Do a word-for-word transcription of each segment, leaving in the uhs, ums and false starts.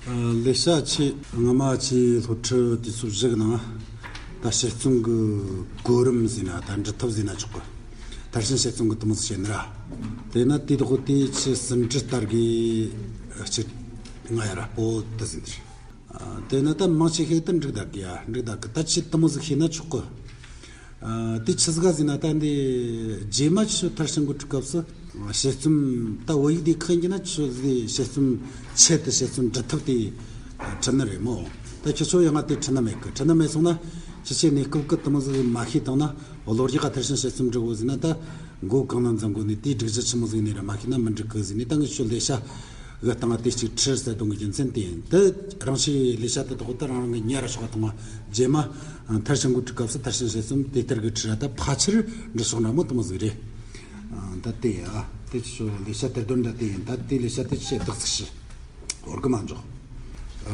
ལས་བྱ་ཆེ་སྔ་མ་ཆེ་སློབ་ཁྲིད་དུས་ཚོད་བཞི་གི་ནང་ད་དཔྱད་རྩོམ་གྱི་གོ་རིམ་ཟེར་ན་ད་འབྲི་ཐབས་ཟེར་ན་ཆོག་གི། མཐར་ཕྱིན་དཔྱད་རྩོམ་གྱི་དེ་མོ་ཟིག་བྱེད་ནི་ར། དེ་ན་དེ་དག་དེ་ཆེ་ཟིན་བྲིས་ལྟར་གི་ཆེ་ང་ཡ་ར་པོ་ད་ཟིན་དེ་རེད། དེ་ན་ད་མང་ཆེ་ཤོས་ད་འགྲིག་ད་གི་ཡ་འགྲིག་ད་གི་ད་ཆེ་དེ་མོ་ཟིག་ཤེས་ན་ཆོག་གི། དེ་ཆི་ཟིག་ག་ཟེར་ན་ད་འདི་རྗེས་མ་ཆུ་མཐར་ཕྱིན་གོ་ཁྲིད་སྐབས་སུ་དཔྱད་རྩོམ་ད་བོད་ཡིག་དེ་ཁག་ཡིན་གྱི་ན་ཆུ་ཟིག་དཔྱད་རྩོམ་ཆེད་དུ་དཔྱད་རྩོམ་འབྲི་ཐབས་དེ་ཁྲིད་ནི་རེད་མོ། ད་ཁྱེད་ཚོ་ཡང་ང་དེ་ཁྲིད་ན་མེད་གི། ཁྲིད་ན་མེད་སོང་ན་ཁྱེད་ཆོས་གནས་སྐབས་ཀྱི་དེ་མོ་ཟིག་མ་ཤེས་བཏང་ན་བློ་རྒྱ་ག་མཐར་ཕྱིན་དཔྱད་རྩོམ་འབྲི་དགོས་ཟེར་ན་ད་མགོ་གང་ན་འཛིན་དགོས་ནས་དེའི་སྒྲིག་གཞི་ཆི་མོ་ཟིག་ནས་ར་མ་ཤེས་ན་མི་འགྲིག་གི་ཟེར་ནས་ད་ངས་ཁྱོད་ལས་བྱ་གི་སྟེང་དེ་ཅིག་ཁྲིད་ཟེར་དོན་གི་རྒྱུ་མཚན་དེ་ཡིན། དེ་རང་ཤེས་ལས་བྱ་དེ་དག་ད་རང་རང་གི་ཉེ་ར་ཤོག་གཏོང་བ་རྗེས་མ་མཐར་ཕྱིན་གོ་ཁྲིད་སྐབས་སུ་མཐར་ཕྱིན་དཔྱད་རྩོམ་དེ་ལྟར་གི་ཁྲིད་ར་ད་ཕལ་ཆེར་འབྲི་ཤོག་འདྲ་མོ་དེ་མོ་ཟིག་རེད། ད་དེ་ཡ་དེ་ཆོ་ལས་བྱ་དེ་དོན་འདྲ་དེ་ཡིན། ད་དེ་ལས་བྱ་དེ་ཆེ་བདག་ཚིག་ཤི་བོར་གི་མ་འཇོག་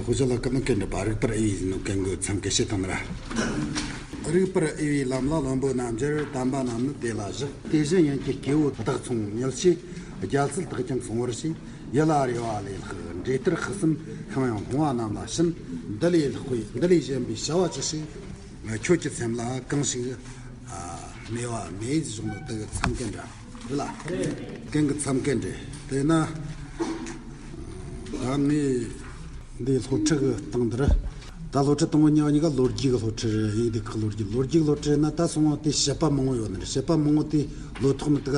དཔེ་ཆ་ལ་ཀུན་ནི་གན་འདྲ་པ་རིག་པར་འོས་པའི་ཟིན་ནོ་གན་གི་མཚམས་གན་བཤད་དང་ནི་ར། རིག་པར་འོས་པའི་ལམ་ལ་བློན་པོ་རྣམས་ཀྱིས། དམ་པ་རྣམས་ནི་དེ་ལ་བཞག་དེ་བཞིན་ཡིན་གྱི་སྐྱེ་བོ་བདག་མཚུངས་ཉིད་ཅེས། རྒྱལ་སྲིད་དག་ཀྱང་སྲུང་བར་བྱེད། ཡིད་ལ་རེ་བ་ལས་ལྷག་འབྲས་ལྟར་ལྷག་བསམ་ཤིང་ཡང་སློང་བ་རྣམས་ལ་བྱིན། འདི་ལས་ལྷག་པའི་འདི་ལས་གཞན་པའི་བྱ་བ་ཅི་ཞིག་ཁྱོད་ཀྱི་སེམས་ལ་གང་ཞིག་ཨ་སྨྲས་པ་མེད་གཞུང་ལ་དེ་གི་མཚམས་གན་འདྲ་རེད་ལ། གན་གི་མཚམས་གན་འདྲ་དེ་ན་ད་ངས་འདི་སློབ་ཁྲིད་གི་སྟེང་འདིར་ད་སློབ་ཁྲིད་དང་པོ་གཉིས་པ་གཉིས་ཀ་ལོ་རྒྱུས་གི་སློབ་ཁྲིད་རེད། ཡིན་དེ་ཁག་ལོ་རྒྱུས་ལོ་རྒྱུས་གི་སློབ་ཁྲིད་ན་ད་སོང་བ་དེ་བཤད་པ་མང་བོ་ཡོད་ནི་རེད། བཤད་པ་མང་བོ་དེ་ལོ་ཐོག་ནི་དེ་ག་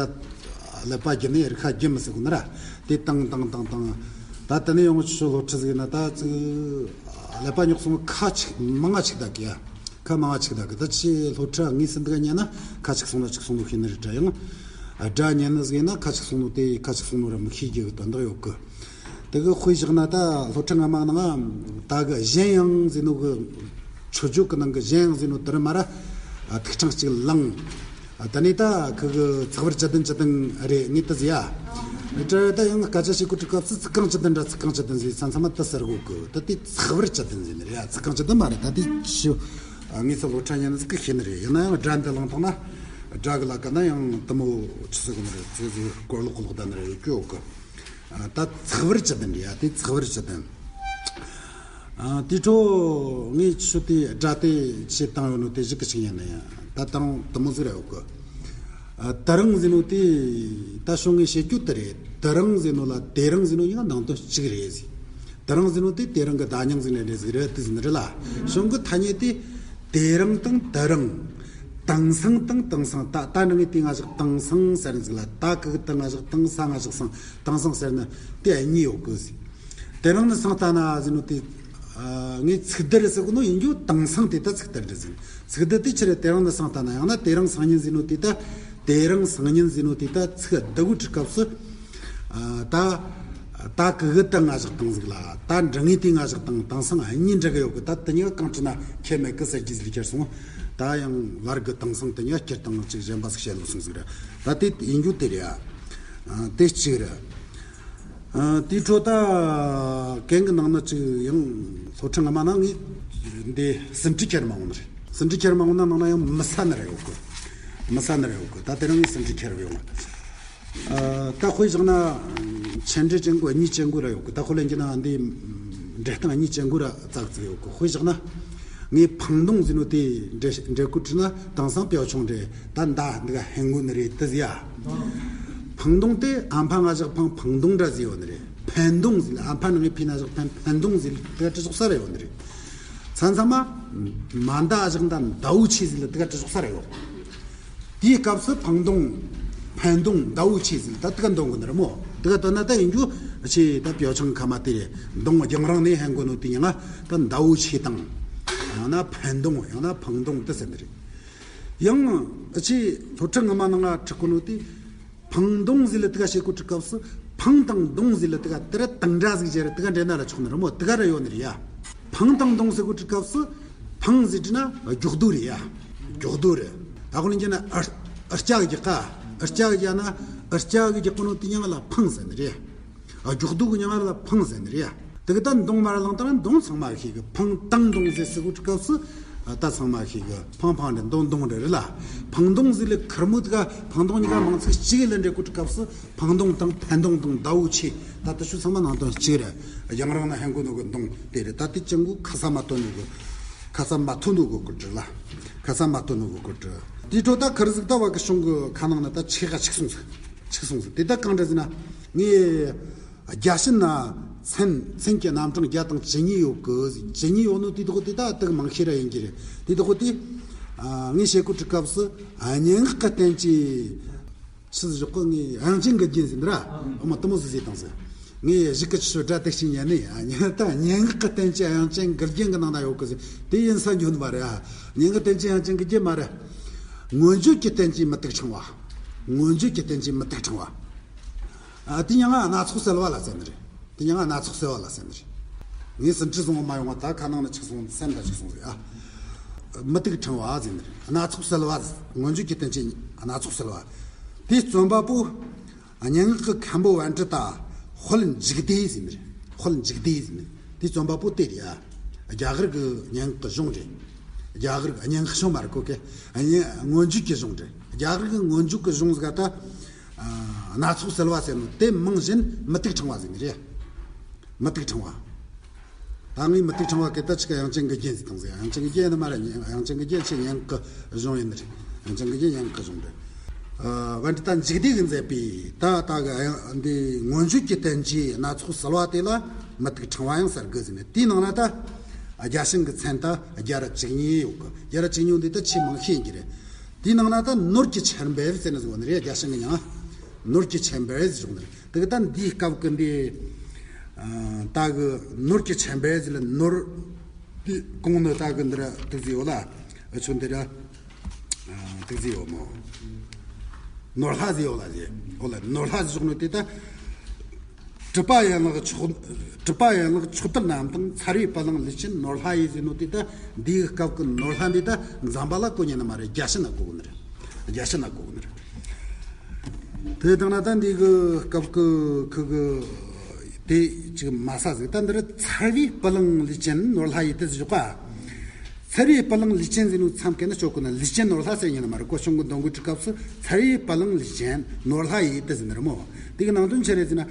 ཀླད་པ་བརྒྱུད་ནས་རིག་ཤ་བརྒྱུད་མི་སྲིད་གོ་ནི་ར། དེ་བཏང་བཏང་བཏང་བཏང་ད་དེ་ནས་ཡང་ཆུ་སློབ་ཁྲིད་ཟིག་ཡིན་ན་ད་ཅིག་ཀླད་པ་རྙོག་སོང་ཁ་ཅིག་མང་ང་ཅིག་ད་གི་ཡ། ཁ་མང་ང་ཅིག་ད་གི་ད་ཆེ་སློབ་ཁྲིད་ངེས་སུ་འདུག་ཉན་ན་ཁ་ཅིག་སོང་ན་ཅིག་སོང་ལོ་ཤེས་ནི་རེད། དྲ་ཡང་སྒྲ་ཉན་ནི་ཟིག་ཡིན་ན་ཁ་ཅིག་སོང་ལོ་དེ་ཁ་ཅིག་སོང་ལོ་ར་མི་ཤེས་རྒྱུ་གི་དོན་དག་ཡོད་གི། དེ་གི་དཔེ་བཞག་ན་ད་སློབ་ཁྲིད་སྔ་མ་ནང་ད་གི་གཞན་ཡང་ཟེར་ནོ་གི་མཆོད་བརྗོད་གི་ནང་གི་གཞན་ཡང་ཟེར་ནོ་དེར་མ་ར་ཐིག་ཕྲེང་གཅིག་བླངས། ད་ནི་ད་ཁི་གི་ཚེག་བར་བཅུ་བདུན་བཅུ་བདུན་རེད་ངས་ད་ཟེར་ཡ། དྲ་ད་ཡང་སྐད་ཆ་བཤད་གོ་དུས་སྐབས་སུ་ཚིག་རྐང་བཅུ་བདུན་འདྲ་ཚིག་རྐང་བཅུ་བདུན་ཟེར་ས་མཚམས་མ་ད་ཟེར་གོ་གི། ད་དེ་ཚེག་བར་བཅུ་བདུན་ཟེར་ནི་རེད་ཡ། ཚིག་རྐང་བཅུ་བདུན་མ་རེད། ད་དེ་ཤི་ངས་ཚོ་སློབ་ཁྲིད་ཉན་ནི་ཟིག་གི་ཤེས་ནི་རེད། ཡིན་ན་ཡང་སྒྲ་འདི་བླངས་བཏང་ན་སྒྲ་གི་ལ་ཀ་ན་ཡང་དུ་མོ་ཆི་ཟེར་གི་ནི་རེད། ཚིག་ཟིག་སྐོར་ལོག་གོ་ལོག་ད་ནི་རེད་ཡོད་གི་ཡོད་གི། ད་ཚེག་བར་བཅུ་བདུན་རེད་ཡ། དེ་ཚེག་བར་བཅུ་བདུན། དེ་འཕྲོ་ངས་ཆུ་དེ་སྒྲ་དེ་ཆེ་བཏང་ཡོད་ནོ་དེ་གཞི་གི་ཆིག་ཡིན་ནི་ཡ། ད་དང་དུ་མོ་ཟིག་ར་ཡོད་གི། དེ་རིང་ཟེར་ནོ་དེ་ད་བྱུང་ངས་བཤད་རྒྱུ་དེ་རེད། དེ་རིང་ཟེར་ནོ་ལ་དེ་རིང་ཟེར་ནོ་ཡིན་ན་ནང་དོན་གཅིག་རེད་ཟེར། དེ་རིང་ཟེར་ནོ་དེ་དེ་རིང་གི་བརྡ་རྙིང་ཟེར་ནས་འདྲ་ཟིག་རེད་དེ་ཟེར་ནི་རེད་ལ། བྱུང་གི་ཐ་སྙད་དེ་དེ་རིང་དང་དེ་རིང་། དེང་སང་དང་དེང་སང་། ད་ད་ནི་ངས་དེ་ང་བཞག་དེང་སང་ཟེར་ནི་ཟིག་ལ། ད་གི་གི་དེ་ང་བཞག་དེང་སང་ང་བཞག་སང་དེང་སང་ཟེར་ནི་དེ་གཉིས་ཡོད་གི་ཟེར། དེ་རིང་ནི་སང་ལྟ་ན་ཟེར་ནོ་དེ། ངས་ཚིག་སྡུད་རེད་ཟེར་གོ་ནོ་ཡིན་རྒྱུ་དེང་སང་དེ་ད་ཚིག་སྡུད་རེད་ཟེར། ཚིག་སྡུད་དེ་ཆི་རེད། དེ་རིང་ནི་སང་ལྟ་ན་ཡང་ན་དེ་རིང་སང་ཉིན་ཟེར་ནོ་དེ་ད། དེ་རིང་སང་ཉིན་ཟེར་ནོ་དེ་ད་ཚིག་སྡུད་གོ་དུས་སྐབས་སུ། ད། ད་གི་གི་ད་ང་བཞག་དང་ཟིག་ལ། ད་འབྲི་ངེས་དེ་ང་བཞག་དང་དེང་སང་གཉིས་འབྲི་གི་ཡོད་གི། ད་དེ་གཉིས་ཀ་གང་བྲིས་ན་ཁྱད་མེད་གི་ཟེར་རྒྱུ་ཟིག་ཁྱེར་སོང་། ད་ཡང་ལར་གི་དེང་སང་དེ་གཉིས་ཀ་ཁྱེར་དང་ཅིག་གཞན་པ་ཟིག་བཤད་ལོ་སོང་ཟིག་ར། ད་དེ་ཡིན་རྒྱུ་དེ་རེད་ཡ། དེ་གཅིག་རེད། ཨ། དེའི་འཕྲོ་ད་གན་གི་ནང་ན་ཅིག་ཡང་སློབ་ཁྲིད་སྔ་མ་ནང་ངས་འདི་ཟིན་བྲིས་ཁྱེར་མ་འོང་ནི་རེད། ཟིན་བྲིས་ཁྱེར་མ་འོང་ན་ནང་ན་ཡང་མི་ས་ནི་རེ་ཡོད་གི། མི་ས་ནི་རེ་ཡོད་གི། ད་དེ་རིང་ངས་ཟིན་བྲིས་ཁྱེར་བ་ཡོང་། ཨ། ད་དཔེ་བཞག་ན་ཆེ་འབྲི་ཅན་གོ་གཉིས་ཅན་གོ་ར་ཡོད་གི། ད་དཔེ་ལེན་གྱི་ན་འདི་འབྲི་སྟངས་གཉིས་ཅན་གོ་ར་ཙག་ཙིག་ཡོད་གི། དཔེ་བཞག་ན། ངས་འཕང་གདོང་ཟེར་ནོ་དེ་འདྲ་འདྲ་བཀོད་བྲིས་ན་དེང་སང་ཕྱོགས་ཆུང་འདྲ་ད་མདའ་འདི་ག་ཧན་གོ་ནི་རེད་དེ་ཟེར་ཡ། འཕང་གདོང་དེ་ཨ་འཕང་ང་བཞག་འཕང་འཕང་གདོང་འདྲ་ཟེར་ཡོད་ནི་རེད། འཕན་གདོང་ཟེར་ཨ་འཕང་ནང་ངས་ཕི་ན་བཞག་འཕན་འཕན་གདོང་ཟེར་དེ་ག་བྲིས་ཆོག་ས་རེ་ཡོད་ནི་རེད། མཚམས་མཚམས་མ་མ་མདའ་བཞག་མདའ་མདའ་བོ་ཆེ་ཟེར་ལ་དེ་ག་བྲིས་ཆོག་ས་རེ་ཡོད། དེའི་སྐབས་སུ་འཕང་གདོང་། འཕན་གདོང་། མདའ་བོ་ཆེ་ཟེར་ད་དེ་ག་འདོན་གོ་ནི་རེད་མོ། དེ་ག་འདོན་ན་ད་ཡིན་རྒྱུ་ཆེ་ད་ཕྱོགས་ཆུང་ཁ་མ་དེ་རེད། གདོང་རྒྱང་རིང་ནས་ཧན་གོ་ནོ་དེ་ཡིན་ང་ད་མདའ་བོ་ཆེ་དང་། ཡང་ན་འཕན་གདོང་ཡང་ན་འཕང་གདོང་དེ་ཟེར་ནི་རེད། ཡང་ཆེ་སློབ་ཁྲིད་སྔ་མ་ནང་ང་ཁྲིད་གོ་ནོ་དེ། འཕང་གདོང་ཟེར་ལ་དེ་ག་བཤད་གོ་དུས་སྐབས་སུ་འཕང་དང་གདོང་ཟེར་ལ་དེ་ག་དེ་ར་དང་འདྲ་ཟིག་བྱས་ར་དེ་ག་འདྲ་ན་ར་ཆོག་ནི་རེད་མོ། དེ་ག་ར་ཡོད་ནི་རེད་ཡ། འཕང་དང་གདོང་ཟེར་གོ་དུས་སྐབས་སུ་འཕང་ཟེར་དུས་ན་རྒྱུག་རྡོ་རེད་ཡ། རྒྱུག་རྡོ་རེད། ད་གོ་ལེན་གྱི་ན་ཨ་ཨ་ལྕགས་ཀྱི་རྒྱག་ག་ཨ་ལྕགས་ཀྱི་རྒྱག་ན་ཨ་ལྕགས་ཀྱི་རྒྱག་གོ་ནོ་དེ་མྱིང་ལ་འཕང་ཟེར་ནི་རེད། ཨ་རྒྱུག་རྡོ་གི་མྱིང་ལ་འཕང་ཟེར་ནི་རེད། དེ་གི་ད་གདོང་མར་ལངས་ད་ན་གདོང་ཚང་མ་ཤེས་གི། འཕང་དང་གདོང་ཟེར་ཟེར་གོ་དུས་སྐབས་སུ་ ད་ཚང་མ་ཤེས་གི། འཕང་འཕང་རེད། མདུང་མདུང་རེད། རེད་ལ། འཕང་མདུང་ཟེར་ལ་ཁེར་མོ་དེ་ག་འཕང་མདུང་གཉིས་ཀ་མིང་ཚིག་གཅིག་ལ་འདྲེས་གོ་དུས་སྐབས་སུ། འཕང་མདུང་དང་འཕན་མདུང་དང་ཟླ་བོ་ཆེ། ད་ལྟ་ཆོས་ཚང་མ་ནང་དོན་གཅིག་རེད། རྒྱང་རིང་ན་འཕེན་གོ་ནོ་གི་མདུང་དེ་རེད། ད་དེ་ཅང་གོ་ཁ་ས་མ་ཐོན་ནོ་གི། ཁ་ས་མ་ཐོན་ནོ་གི་སྐོར་བྲིས་ལ། ཁ་ས་མ་ཐོན་ནོ་གི་སྐོར་བྲིས། དེའི་འཕྲོ་ད་ཁར་ཟིག་ད་བ་གི་གཞུང་གི་ཁ་ནང་ན་ད་ཆེ་ག་ཆིག་སོང་ཟིག་ཆིག་སོང་ཟིག་དེ་ད་གང་འདྲ་ཟེར་ན། ངས་རྒྱ་ཆེན་ན་མཚན། མཚན་གྱི་རྣམ་གྲངས་བརྒྱ་དང་བཅུ་གཉིས་ཡོད་གི་ཟེར། བཅུ་གཉིས་ཡོད་ནོ་དེ་དག་དེ་ད་དག་མང་ཤེས་ར་ཡིན་གྱི་རེད། དེ་དག་དེ། ཨ། ངས་བཤད་གོ་དུས་སྐབས་སུ། ཨ། སྙན་ངག་གི་བསྟན་བཅོས། ཕྱི་ཟིག་ཞོག་གི། ངས་དབྱངས་ཅན་གྱི་རྒྱན་ཟེར་འདི་ར། ཨ་མ་དེ་མོ་ཟིག་ཟེར་དང་ཟེར། ངས་གཞུག་གི་ཆུ་སྒྲ་དེ་ཞིག་ཉན་ནས། ཨ། ད་སྙན་ངག་གི་བསྟན་བཅོས་དབྱངས་ཅན་གྱི་རྒྱན་གྱི་ནང་ན་ཡོད་གི་ཟེར། དེ་ཡིན་ས་འཇོན་མ་རེད། ཨ། སྙན་ངག་བསྟན་བཅོས་དབྱངས་ཅན་གྱི་རྒྱན་མ་རེད། མངོན་བརྗོད་ཀྱི་བསྟན་བཅོས་མུ་ཏིག་ཕྲེང་བ། མངོན་བརྗོད་ཀྱི་བསྟན་བཅོས་མུ་ཏིག་ཕྲེང་བ། ཨ། དེ་མྱིང་ང་སྣ་ཚོགས་གསལ་བ་ལ་ཟེར་ནི་རེད། དེ་མྱིང་ང་སྣ་ཚོགས་གསལ་བ་ལ་ཟེར་ནི་རེད། ངས་ཟིན་བྲིས་བཟུང་བ་མ་ཡོང་བ། ད་ཁ་ནང་ན་ཆིག་སོང་། སེམས་ད་ཆིག་སོང་ཟིག་ཨ། མུ་ཏིག་ཕྲེང་བ་ཟེར་ནི་རེད། སྣ་ཚོགས་གསལ་བ། མངོན་བརྗོད་ཀྱི་བསྟན་བཅོས་སྣ་ཚོགས་གསལ་བ། དེའི་རྩོམ་པ་པོ། སྙན་ངག་གི་མཁན་པོ་པཎྜི་ཏ་དཔལ་འཇིག་ལྡེ་ཟེར་ནི་རེད། དཔལ་འཇིག་ལྡེ་ཟེར་ནི། དེའི་རྩོམ་པ་པོ་དེ་རེད་ཨ། རྒྱ་གར་གྱི་སྙན་ངག་གི་གཞུང་རེད། རྒྱ་གར་གྱི་སྙན་ངག་གཞུང་མ་རེད་གོ་གི། སྙན། མངོན་བརྗོད་ཀྱི་གཞུང་རེད། རྒྱ་གར་གྱི་མངོན་བརྗོད་ཀྱི་གཞུང་ཟིག་ག་ད། ཨ། སྣ་ཚོགས་གསལ་བ་ཟེར་ནོ་དེ་མིང་གཞན་མུ་ཏིག་ཕྲེང་བ་ཟེར་ནི་རེད། མུ་ཏིག་ཕྲེང་བ། ད་ངས་མུ་ཏིག་ཕྲེང་བ་སྐད་ད་ཆི་ག་དབྱངས་ཅན་གྱི་རྒྱན་ཟེར་དང་ཟེར། དབྱངས་ཅན་གྱི་རྒྱན་ནི་མ་རེད། དབྱངས་ཅན་གྱི་རྒྱན་ཆེས་སྙན་ངག་གི་གཞུང་ཡིན་ནི་རེད། དབྱངས་ཅན་གྱི་རྒྱན་སྙན་ངག་གི་གཞུང་རེད། ཨ། པཎྜི་ཏ་འཇིག་ལྡེ་གིས་མཛད་པའི་ད་ད་གི་འདི་མངོན་བརྗོད་ཀྱི་བསྟན་བཅོས་སྣ་ཚོགས་གསལ་བ་དེ་ལ་མུ་ཏིག་ཕྲེང་བ་ཡང་ཟེར་གི་ཟེར་ནས། དེའི་ནང་ན་ད་རྒྱ་ཆེན་གྱི་མཚན་ད་བརྒྱ་ར་བཅུ་གཉིས་ཡོད་གི། བརྒྱ་ར་བཅུ་གཉིས་འདི་ད་ཆེས་མང་ཤོས་ཡིན་གྱི་རེད། དེའི་ནང་ན་ད་ནོར་གྱི་ཆར་འབེབས་ཟེར་ནི་ཟིག་ཡོད་ནི་རེད། རྒྱ་ཆེན་གྱི་མྱིང་ནོར་གྱི་ཆར་འབེབས་ཟེར་བྱུང་ནི་རེད། དེ་གི་ད་འདིའི་སྐབས་ཀྱི་འདི། ཨ། ད་གི་ནོར་གྱི་ཆར་འབེབས་ཟེར་ལ་ནོར། དེ་གོང་ནི་ད་གི་འདི་ར་དུག་ཟེར་ཡོད་ལ། ཨ། ཆུ་འདི་ར། ཨ། དུག་ཟེར་ཡོད་མོ། ནོར་ལྷ་ཟེར་ཡོད་ལ་ཟེར། འོ་ལ་ནོར་ལྷ་ཟེར་བྱུང་ནི་དེ་ད། གྲུབ་པ་ཡན་ལག་མཆོག་གྲུབ་པ་ཡན་ལག་མཆོག་དལ་རྣམས་དང་། ཚར་བའི་པི་ལིང་ལུས་ཅན་ནོར་ལྷ་ཡི་ཟེར་ནོ་དེ་ད། འདིའི་སྐབས་ཀྱི་ནོར་ལྷ་འདི་ད་འཛམ་བུ་གླིང་གོ་ཉན་ནི་མ་རེད། རྒྱ་ཆེན་ན་གོ་གི་ནི་རེད། རྒྱ་ཆེན་ན་གོ་གི་ནི་རེད། དེ་དང་ན་ད་འདི་གི་སྐབས་ཀྱི་ཁུ་གི་དེ་ཅིག་མ་ས་ཟིག་ད་འདིར་ཚར་བའི་པི་ལིང་ལུས་ཅན་ནོར་ལྷ་ཡི་དེ་ཟེར་བྱུག་པ། ཚར་བའི་པི་ལིང་ལུས་ཅན་ཟེར་ནོ་མཚམས་ཀྱི་ན་ཅོག་གི་ན་ལུས་ཅན་ནོར་ལྷ་ཟེར་ཉན་ནི་མ་རེད། གོ་གཞུང་གི་འདོན་གོ་དུས་སྐབས་སུ་ཚར་བའི་པི་ལིང་ལུས་ཅན་ནོར་ལྷ་ཡི་དེ་ཟེར་ནི་རེད་མོ། དེ་གི་ནང་དོན་ཆི་རེད་ཟེར་ན།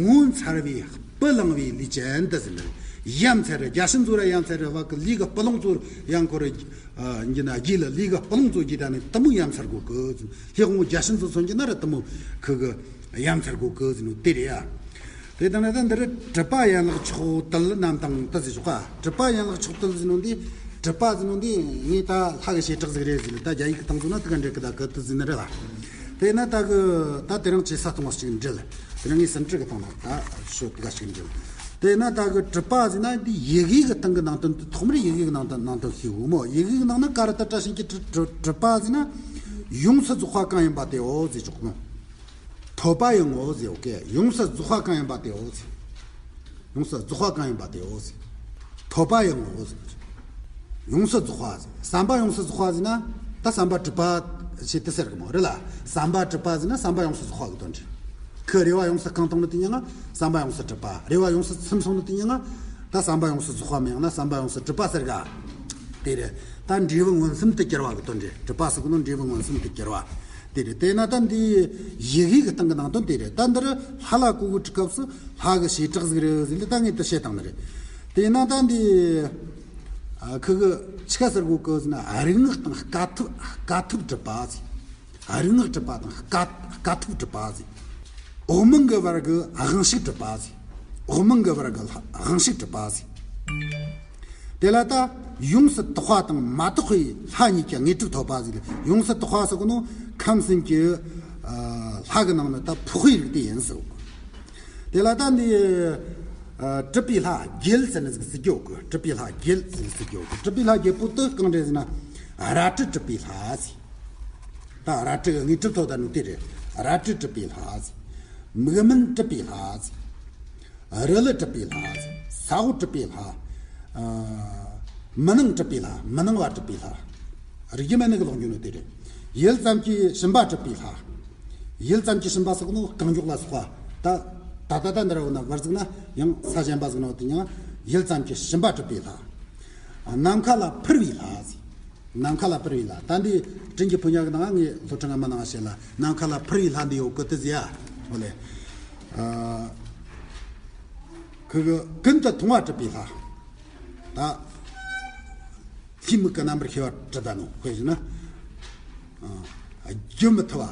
ངོ་མཚར་བའི་སྤུ་ལངས་པའི་ལུས་ཅན་དེ་ཟེར་ནི་རེད། ཡ་མཚར་རེད། རྒྱ་ཆེན་ཚོ་ར་ཡ་མཚར་རེད། བ་གི་ལུས་གི་སྤུ་ལོང་ཚོ་ཡང་ཁོ་ར། ཨ། འགྱི་ན་རྒྱུ་ལ་ལུས་གི་སྤུ་ལོང་ཚོ་རྒྱུ་ད་ནི་དེ་མོ་ཡ་མཚར་གོ་གི་ཟེར། ལྷའི་དབང་པོ་རྒྱ་ཆེན་ཚོ་མཚོན་གྱི་ན་ར་དེ་མོ་ཁུ་གི་ཡ་མཚར་གོ་གི་ཟེར་ནོ་དེ་རེད་ཡ། དེ་དང་ན་ད་འདིར་གྲུབ་པ་ཡན་ལག་མཆོག་དལ་རྣམས་དང་དེ་ཟེར་བྱུག་པ། གྲུབ་པ་ཡན་ལག་མཆོག་དལ་ཟེར་ནོ་འདི། གྲུབ་པ་ཟེར་ནོ་འདི་ངས་ད་ལྷ་གི་བྱེ་བྲག་ཟིག་རེད་ཟེར་ལ། ད་རྒྱ་ཡིག་གི་སྟེང་ཚོ་ན་དེ་ག་འགྲེལ་གི་ད་གི་དེ་ཟེར་ནི་རེད་ལ། དེ་ན་ད་གི་ད་དེ་རིང་ཆེ་ས་གཏོང་བ་ཞིག་འགྲེལ། དེ་རིང་ངས་ཟིན་བྲིས་གི་སྟེང་ན་ད་ཤོད་དེ་ག་ཞིག་འགྲེལ། དེ་ན་ད་གི་གྲུབ་པ་ཟེར་ན་འདི་ཡི་གེ་གི་སྟེང་གི་ནང་དོན་དེ། ཐོག་མར་ཡི་གེ་གི་ནང་དོན་ནང་དོན་ཤེས་དགོས་མོ། ཡི་གེ་གི་ནང་ན་ཀ་ར་ཏ་ཏྲ་ཞིང་གི་གྲུབ་གྲུབ་པ་ཟེར་ན། ཡོངས་སུ་རྫོགས་པ་གང་ཡིན་པ་དེའོ་ཟེར་བྱུག་མོ། ཐོབ་པ་ཡི་ངོ་བོ་ཟེར། ཨོ་ཀེ། ཡོངས་སུ་རྫོགས་པ་གང་ཡིན་པ་དེའོ་ཟེར། ཡོངས་སུ་རྫོགས་པ་གང་ཡིན་པ་དེའོ་ཟེར། ཐོབ་པ་ཡི་ངོ་བོ་ཟེར། ཡོངས་སུ་རྫོགས་པ་ཟེར། བསམ་པ་ཡོངས་སུ་རྫོགས་པ་ཟེར་ན་ད་བསམ་པ་གྲུབ་པ་ཞེས་དེ་ཟེར་གི་མོ་རེད་ལ། བསམ་པ་གྲུབ་པ་ཟེར་ན་བསམ་པ་ཡོངས་སུ་རྫོགས་པ་གི་དོན་རེད། ཁོའི་རེ་བ་ཡོངས་སུ་བསྐང་བཏང་ནི་དེ་མྱིང་ང་བསམ་པ་ཡོངས་སུ་གྲུབ་པ། རེ་བ་ཡོངས་སུ་ཚིམ་སོང་ནི་དེ་མྱིང་ང་ད་བསམ་པ་ཡོངས་སུ་རྫོགས་པ་མིན་ན་བསམ་པ་ཡོངས་སུ་གྲུབ་པ་ཟེར་ག་དེ་རེད། ད་འབྲས་བུ་མངོན་སུམ་དུ་གྱུར་པ་གི་དོན་རེད། གྲུབ་པ་ཟེར་གོ་ནོ་འབྲས་བུ་མངོན་སུམ་དུ་གྱུར་པ་དེ་རེད། དེས་ན་ད་འདི་ཡི་གེ་གི་སྟེང་གི་ནང་དོན་དེ་རེད། ད་འདིར་ལྷ་ལ་གོ་གི་དུས་སྐབས་སུ་ལྷ་གི་བྱེ་བྲག་ཟིག་རེད་ཟེར་ལ་ད་ངས་དེ་བཤད་བཏང་ནི་རེད། དེས་ན་ད་འདི་ཨ་ཁུ་གི་ཆི་ག་ཟེར་གོ་གི་ཟེར་ན། རིག་སྔགས་དང་དཀའ་ཐུབ་དཀའ་ཐུབ་གྲུབ་པ་ཟེར། རིག་སྔགས་གྲུབ་པ་དང་དཀའ་དཀའ་ཐུབ་གྲུབ་པ་ཟེར། འོག་མིན་གྱི་བར་གྱི་དབང་ཕྱུག་གྲུབ་པ་ཟེར། འོག་མིན་གྱི་བར་གྱི་དབང་ཕྱུག་གྲུབ་པ་ཟེར། དེ་ལ་ད་ཡོངས་སུ་དག་པ་དང་མ་དག་པའི་ལྷ་གཉིས་ཀྱི་དངོས་གྲུབ་ཐོབ་པ་ཟེར། ཡོངས་སུ་དག་པ་ཟེར་གོ་ནོ་ཁམས་གསུམ་གྱི་ཨ་ལྷ་གི་ནང་ནས་ད་ཕོག་པའི་རིགས་དེ་ཡིན་ཟེར། དེ་ལ་ད་འདི་ཨ་གྲུབ་པའི་ལྷ་བརྒྱད་ཟེར་ནི་ཟིག་ཟེར་གི་ཡོད་གི། གྲུབ་པའི་ལྷ་བརྒྱད་ཟེར་ནི་ཟིག་ཟེར་གི་ཡོད་གི། གྲུབ་པའི་ལྷ་བརྒྱད་པོ་དེ་གང་རེད་ཟེར་ན། རལ་གྲི་གྲུབ་པའི་ལྷ་ཟེར། ད་རལ་གྲི་གི་དངོས་གྲུབ་ཐོབ་ད་ནོ་དེ་རེད། རལ་གྲི་གྲུབ་པའི་ལྷ་ཟེར། མིག་སྨན་གྲུབ་པའི་ལྷ་ཟེར། རུ་ལི་གྲུབ་པའི་ལྷ་ཟེར། ས་འོག་གྲུབ་པའི་ལྷ། ཨ་མི་སྣང་གྲུབ་པའི་ལྷ། མི་སྣང་བ་གྲུབ་པའི་ལྷ། རིགས་རྒྱུད་མན་ནི་གི་ལོག་འགྱོ་ནོ་དེ་རེད། ཡུལ་ཙམ་གྱི་ཞིང་པ་གྲུབ་པའི་ལྷ། ཡུལ་ཙམ་གྱི་ཞིང་པ་ཟེར་གོ་ནོ་རྐང་མགྱོགས་ལ་སོགས་པ། ད་ད་ད་ད་འདི་ར་འོ་ན་བར་ཟིག་ན་ཡང་ས་གཞན་པ་ཟིག་ན་འོ་དེ་ཡང་ཡུལ་ཙམ་གྱི་ཞིང་པ་གྲུབ་པའི་ལྷ། ནམ་མཁའ་ལ་འཕུར་བའི་ལྷ་ཟེར། ནམ་མཁའ་ལ་འཕུར་བའི་ལྷ། ད་འདི་དྲིན་གྱི་ཕོ་ཉ་གི་ནང་ངས་སློབ་ཕྲུག་ང་མ་ནང་བཤད་ལ། ནམ་མཁའ་ལ་འཕུར་བའི་ལྷ་འདི་ཡོད་གི་དེ་ཟེར་ཡ། ཨོ་ལེ། ཨ། ཁོ་གི་ཀུན་ཏུ་མཐོང་བ་གྲུབ་པའི་ལྷ། ད་ལྷའི་མིག་གི་རྣམ་པར་ཤེས་པ་གྲུབ་ད་ནོ། དཔེ་བཞག་ན། ཨ། རྒྱུ་མི་ཐུབ་པ།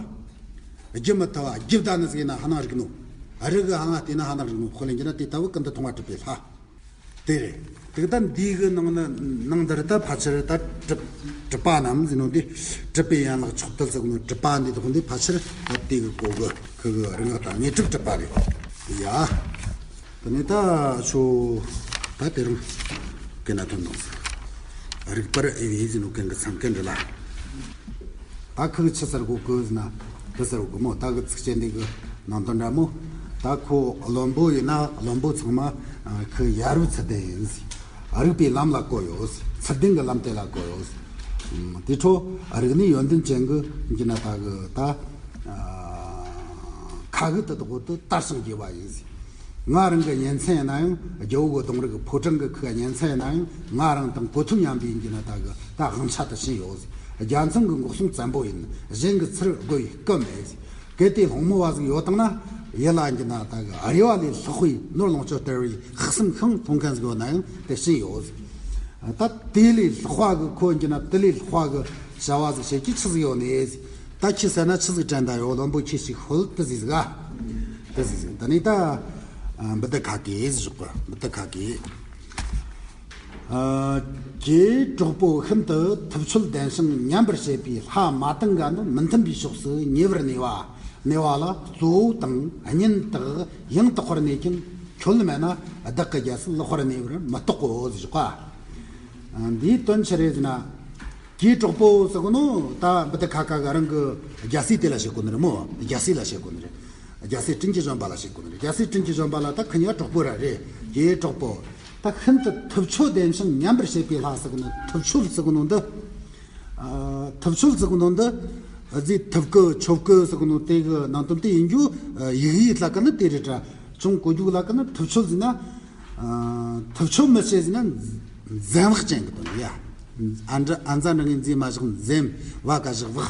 རྒྱུ་མི་ཐུབ་པ། རྒྱུ་བདག་ནི་ཟིག་ཡིན་ན་ཧ་ནང་རིག་ནོ། རི་གི་ཧ་ང་བལྟས་ན་ཧ་ནང་རིག་ནོ། དཔེ་ལེན་རྒྱུ་ན་དེ་ལྟ་བུ་ཀུན་ཏུ་མཐོང་བ་གྲུབ་པའི་ལྷ། དེ་རེད། དེ་གི་ད་འདི་གི་ནང་ན་ནང་འདིར་ད་ཕལ་ཆེར་ད་གྲུབ་གྲུབ་པ་རྣམས་ཟེར་ནོ་འདི། གྲུབ་པའི་ཡན་ལག་མཆོག་ཏུ་ཟེར་ནོ་གྲུབ་པ་འདི་དག་འདི་ཕལ་ཆེར་ད་དེ་གི་གོ་གི་ཁུ་གི་རིག་སྔགས་དང་དངོས་གྲུབ་གྲུབ་པ་རེད་ཡ། དེ་ནས་ད་ཆོ་ད་དེ་རིང་གན་ན་ཐོན་དང་ཟེར། རིག་པར་དབྱེ་བའི་ཟེར་ནོ་གན་གི་མཚམས་གན་འདྲི་ལ། ད་ཁུ་གི་ཆི་ཟེར་གོ་གི་ཟེར་ན། དེ་ཟེར་གོ་མོ། ད་གི་ཚིགས་བཅད་འདི་གི་ནང་དོན་འདྲ་མོ། ད་ཁོ་བློན་པོ་ཡིན་ན་བློན་པོ་ཚང་མ་ཁུ་ཡ་རབས་ཚུལ་ལྡན་ཡིན་ཟེར། རིག་པའི་ལམ་ལ་བཀོད་ཡོད་ཟེར། ཚུལ་ལྡན་གྱི་ལམ་དེ་ལ་བཀོད་ཡོད་ཟེར། དེ་འཕྲོ་རིག་གནས་ཡོན་ཏན་ཅན་གྱི་ཡིན་གྱི་ན་ད་གི་ད་ཁ་གི་དེ་དག་དེ་དར་ཞིང་རྒྱས་པ་ཡིན་ཟེར། ང་རང་གི་ཉིན་མཚན་ཡིན་ན་ཡང་རྒྱལ་པོ་གི་གདུང་རིགས་ཕོ་བྲང་གི་ཁུག་ཉིན་མཚན་ཡིན་ན་ཡང་ང་རང་དང་གོ་ཐུབ་སྙམ་པའི་ཡིན་གྱི་ན་ད་གི་ད་དབང་ཆ་དེ་བྱིན་ཡོད། རྒྱལ་མཚན་གྱི་འགོག་སྲུང་བཙན་པོ་ཡིན། གཞན་གྱི་ཚུར་རྒོལ་བའི་སྐུ་མེད། གལ་ཏེ་སློང་མོ་བ་ཟིག་ཡོད་དང་ན་ཡིད་ལ་ཡིན་གྱི་ན་ད་གི་རེ་བ་ལས་ལྷག་པའི་ནོར་ལོངས་སྤྱོད་སྟེར་བའི་དཔག་བསམ་ཤིང་མཐོང་མཁན་ཟིག་ཡོད་ན་ཡང་དེ་བྱིན་ཡོད། ད་དེ་ལས་ལྷག་པ་གི་ཁོ་ཡིན་གྱི་ན་དེ་ལས་ལྷག་པ་གི་བྱ་བ་ཟིག་བྱེད་ཀྱི་ཆི་ཟིག་ཡོད་ནས། ད་ཁྱི་ཟེར་ན་ཆི་ཟིག་དྲན་ད་ཡོད། བློན་པོ་ཁྱི་ཞིག་ཤོད་དེ་ཟིག་ཟིག་ག་དེ་ཟིག་ཟིག་ད་ནི་ད་ཨ་འབུ་དུ་ཁ་ཀེ་ཟིག་ཞོག་གི་འབུ་དུ་ཁ་ཀེ། ཨ། གྱེས་གྲོགས་པོ་ཤིན་ཏུ་ཐུབ་ཆོད་ལྡན་ཞིང་ཉམས་པར་བྱེད་པའི་ལྷ་མ་ཏང་ག་ནི་མི་མཐུན་པའི་ཕྱོགས་སུ་ཉེ་བར་གནས་པ། གནས་པ་ལ་གཙོ་བོ་དང་གཉེན་དག་ཡང་དག་པར་གནས་ཀྱང་ཁྱོད་མེད་ན་བདག་གི་རྒྱལ་སྲིད་ལེགས་པར་གནས་པར་མི་རྟོག་གོ་ཟེར་ཞོག་ག་འདིའི་དོན་ཆི་རེད་ཟེར་ན། གྱེས་གྲོགས་པོ་ཟེར་གོ་ནོ་ད་འབུ་དུ་ཁ་ཀ་ག་རང་གི་རྒྱལ་སྲས་དེ་ལ་བཤད་གོ་ནི་རེད་མོ། རྒྱལ་སྲས་ལ་བཤད་གོ་ནི་རེད། རྒྱལ་སྲས་དྲིན་གྱིས་བཞོན་པ་ལ་བཤད་གོ་ནི་རེད། རྒྱལ་སྲས་དྲིན་གྱིས་བཞོན་པ་ལ་ད་ཁི་གཉིས་ཀ་གྲོགས་པོ་ར་རེད། གྱེས་གྲོགས་པོ། ད་ཤིན་ཏུ་ཐུབ་ཆོད་ལྡན་ཞིང་ཉམས་པར་བྱེད་པའི་ལྷ་ཟེར་གོ་ནོ་ཐུབ་ཆོད་ཟེར་གོ་ནོ་འདི། ཨ། ཐུབ་ཆོད་ཟེར་གོ་ནོ་འདི། ཨ་ཟེ་ཐུབ་ཀི་ཆོབ་ཀི་ཟེར་གོ་ནོ་དེ་གི་ནང་དོན་དེ་ཡིན་རྒྱུ། ཡིག་ཡིག་ལ་ཀ་ནི་དེ་རེད་དྲ། ཅུང་གོ་རྒྱུ་ལ་ཀ་ནི་ཐུབ་ཆོད་ཟེར་ན། ཨ། ཐུབ་ཆོད་མི་བྱེད་ཟེར་ན་འཛེམ་བག་ཅན་གི་དོན་ཡ། ཨ་འདྲ་ཨ་འཛ་འདྲ་ངན་འཛེམ་མ་བཞག་འཛེམ། བ་ཀ་བཞག་བག་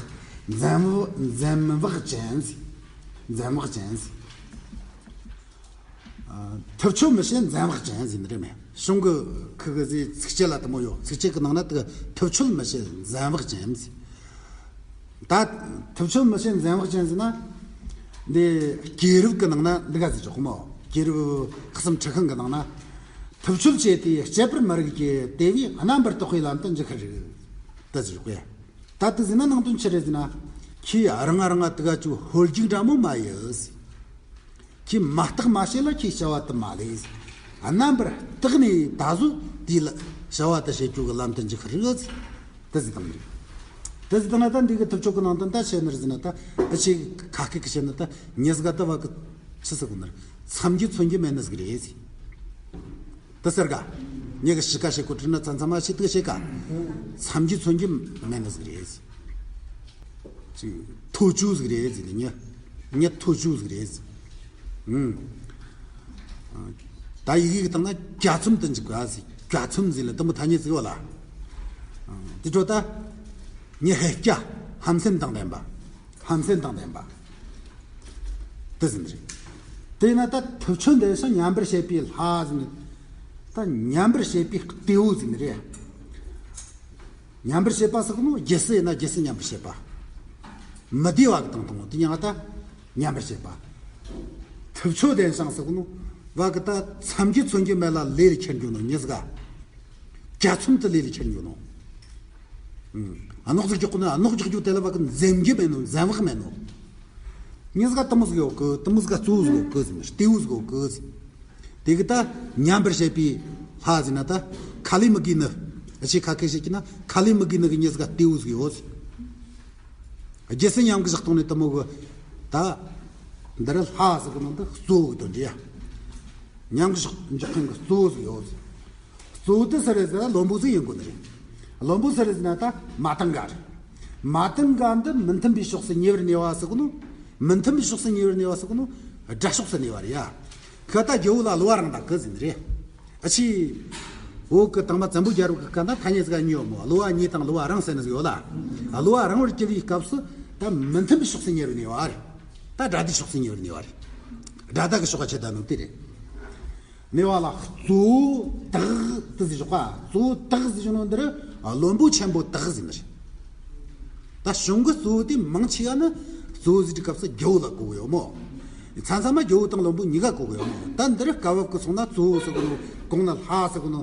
འཛེམ་བག་འཛེམ་བག་ཅན་ཟེར། འཛེམ་བག་ཅན་ཟེར། ཨ། ཐུབ་ཆོད་མི་བྱེད་འཛེམ་བག་ཅན་ཟེར་ནི་རེད་མེད། གཞུང་གི་ཁུ་གི་ཟེ་ཚིགས་བཅད་ལ་དེ་མོ་ཡོད། ཚིགས་བཅད་གི་ནང་ན་དེ་ཐུབ་ཆོད་མི་བྱེད་འཛེམ་བག་ཅན་ཟེར། ད་ཐུབ་ཆོད་མི་བྱེད་འཛེམ་བག་ཅན་ཟེར་ན། འདི་རྒྱལ་རབས་ཀྱི་ནང་ན་འདི་ག་ཟེར་ཆོག་མོ། རྒྱལ་རབས་ཁག་གསུམ་ཁྲི་ཤིང་གི་ནང་ན། ཐུབ་ཆོད་བྱས་ཏེ་སྤྱད་པར་མི་རིགས་ཀྱི། དེ་བས་རྣམ་པར་རྟོག་པའི་ལམ་དུ་འཇུག་ཁར་རིགས། ད་ཟེར་གོ་ཡ། ད་དེ་ཟེར་ན་ནང་དོན་ཆི་རེད་ཟེར་ན། ཁྱེད་རང་ང་རང་ང་དེ་ག་ཅུ་ཧོལ་རྒྱུག་འདྲ་མོ་མ་ཡིན། ཁྱེད་མ་བརྟགས་མ་དཔྱད་ལ་ཁྱེད་བྱ་བ་དེ་མ་ལས། རྣམ་པར་བརྟགས་ནས་ད་གཟོད་དེ་ལ་བྱ་བ་དེ་བྱེད་རྒྱུ་གི་ལམ་དུ་འཇུག་རིགས། དེ་ཟེར་དང་མི་རིགས། དེ་ཟེར་དང་ན་ད་འདི་གི་ཐུབ་ཆོད་གི་ནང་དོན་ད་བཤད་ནི་རེད་ཟེར་ན། ད་ཨ་ཆེ་ཁ་སྐད་གི་བཤད་ན་ད་ཉེས་ག་ད་བ་གི་ཆི་ཟེར་གོ་ནི་རེད། མཚམས་ཀྱི་མཚོན་གྱི་མེད་ནི་ཟིག་རེད་ཟེར། དེ་ཟེར་ག་ཉེ་གི་ཤི་ཀ་བྱེད་གོ་དྲི་ན་ཚ་ཚ་མ་ཤི་དུ་བྱེད་ག་མཚམས་ཀྱི་མཚོན་གྱི་མེད་ནི་ཟིག་རེད་ཟེར། ཅིག་ཐོ་ཅུ་ཟིག་རེད་ཟེར་ནི། ཉེ་ཉེ་ཐོ་ཅུ་ཟིག་རེད་ཟེར། ཨུམ། ད་ཡི་གེ་གི་སྟེང་ན་གྱ་ཚོམ་དུ་འཇུག་ག་ཟེར། གྱ་ཚོམ་ཟེར་ལ་དུ་མོ་ཐ་སྙད་ཟིག་ཡོད་ལ། དེ་འཕྲོ་ད་ཉེ་ཧེ་སྐྱ་ཧམ་སེམས་དང་ལྡན་པ། ཧམ་སེམས་དང་ལྡན་པ། དེ་ཟིན་རེད། དེས་ན་ད་ཐུབ་ཆོད་འདི་སང་ཉམས་པར་བྱེད་པའི་ལྷ་ཟིན། ད་ཉམས་པར་བྱེད་པའི་གཏེ་བོ་ཟིན་རེད། ཉམས་པར་བྱེད་པ་ཟེར་གོ་ནོ་རྒྱལ་སྲིད་ཡིན་ན་རྒྱལ་སྲིད་ཉམས་པར་བྱེད་པ། མི་བདེ་བ་གི་དང་དང་པོ་དེ་ཉང་ད་ཉམས་པར་བྱེད་པ། ཐུབ་ཆོད་ལྡན་ཞིང་ཟེར་གོ་ནོ་བ་གི་ད་མཚམས་ཀྱི་མཚོན་གྱི་མེད་ལ་ལས་ལ་ཁྱེར་འགྱོ་ནོ་ཉེས་ག་གྱ་ཚོམ་དུ་ལས་ལ་ཁྱེར་འགྱོ་ནོ། ཨ་ནོག་ཟིག་རྒྱག་གོ་ནོ་ཨ་ནོག་རྒྱག་རྒྱུ་དེ་ལ་བ་གི་འཛེམ་གྱི་མེད་ནོ། འཛེམ་བག་མེད་ནོ། ཉེས་ག་དུ་མོ་ཟིག་ཡོད་གི། དུ་མོ་ཟིག་གཙོ་བོ་ཟིག་ཡོད་གི་ཟིན། གཏེ་བོ་ཟིག་ཡོད་གི་ཟིན། དེ་གི་ད་ཉམས་པར་བྱེད་པའི་ལྷ་ཟེར་ན་ད་ཁ་ལས་མི་དགོས་ནི། ཨ་ཆེ་ཁ་སྐད་བཤད་ཀྱི་ན་ཁ་ལས་མི་དགོས་ནི་གི་ཉེས་ག་གཏེ་བོ་ཟིག་ཡོད་ཟིན། རྒྱལ་སྲིད་ཉམས་གི་བཞག་གཏོང་ནས་དུ་མོ་གི་ད་འདི་ར་ལྷ་ཟེར་གི་ནང་དུ་གཙོ་བོ་གི་དོན་འདྲ་ཡ། ཉམས་གི་བཞག་འཇོག་མཁན་གི་གཙོ་བོ་ཟིག་ཡོད་ཟིན། གཙོ་བོ་དེ་སུ་རེད་ཟེར་ན་བློན་པོ་ཟིག་ཡིན་དགོས་ནི་རེད། བློན་པོ་སུ་རེད་ཟེར་ན་ད་མ་ཏང་ག་རེད། མ་ཏང་ག་འདི་མི་མཐུན་པའི་ཕྱོགས་སུ་ཉེ་བར་གནས་པ་ཟེར་གི་ནོ། མི་མཐུན་པའི་ཕྱོགས་སུ་ཉེ་བར་གནས་པ་ཟེར་གི་ནོ། དགྲ་ཕྱོགས་སུ་གནས་པ་རེད་ཡ། ཁ་ད་རྒྱལ་པོ་ལ་གློ་བ་རང་ད་གི་ཟིན་རེད། ཨ་ཆི། བོད་ཀྱི་དང་མ་བཙན་པོ་རྒྱལ་པོ་གི་སྐབས་ན་ཐ་སྙད་ཟིག་གཉིས་ཡོད་མོད། གློ་བ་གཉིས་དང་གློ་བ་རིང་ཟེར་ནི་ཟིག་ཡོད་ལ། གློ་བ་རིང་བར་གྱུར་བའི་སྐབས་སུ་ད་མི་མཐུན་པའི་ཕྱོགས་སུ་ཉེ་བར་གནས་པ་རེད། ད་དགྲ་ཟླའི་ཕྱོགས་སུ་ཉེ་བར་གནས་པ་རེད། དགྲ་ཟླ་གི་ཕྱོགས་ཀ་ཆད་ད་ནོ་དེ་རེད། གནས་པ་ལ་གཙོ་བོ་དག་དེ་ཟེར་ཞོག་པ། གཙོ་བོ་དག་ཟེར་ཞོག་ནོ་འདི་རུ་བློན་པོ་ཆེན་པོ་དག་ཟེར་ནི་རེད། ད་གཞུང་གི་གཙོ་བོ་དེ་མང་ཆེ་བ་ནི་གཙོ་བོ་ཟེར་གྱི་སྐབས་སུ་རྒྱལ་པོ་ལ་གོ་གི་ཡོད་མོད། མཚམས་མཚམས་མ་རྒྱལ་པོ་དང་བློན་པོ་གཉིས་ཀ་གོ་གི་ཡོད་མོད། ད་འདི་རུ་སྐབས་བབ་ཀྱི་སོང་ན་གཙོ་བོ་ཟེར་གི་ནོ། གོང་ན་ལྷ་ཟེར་གི་ནོ།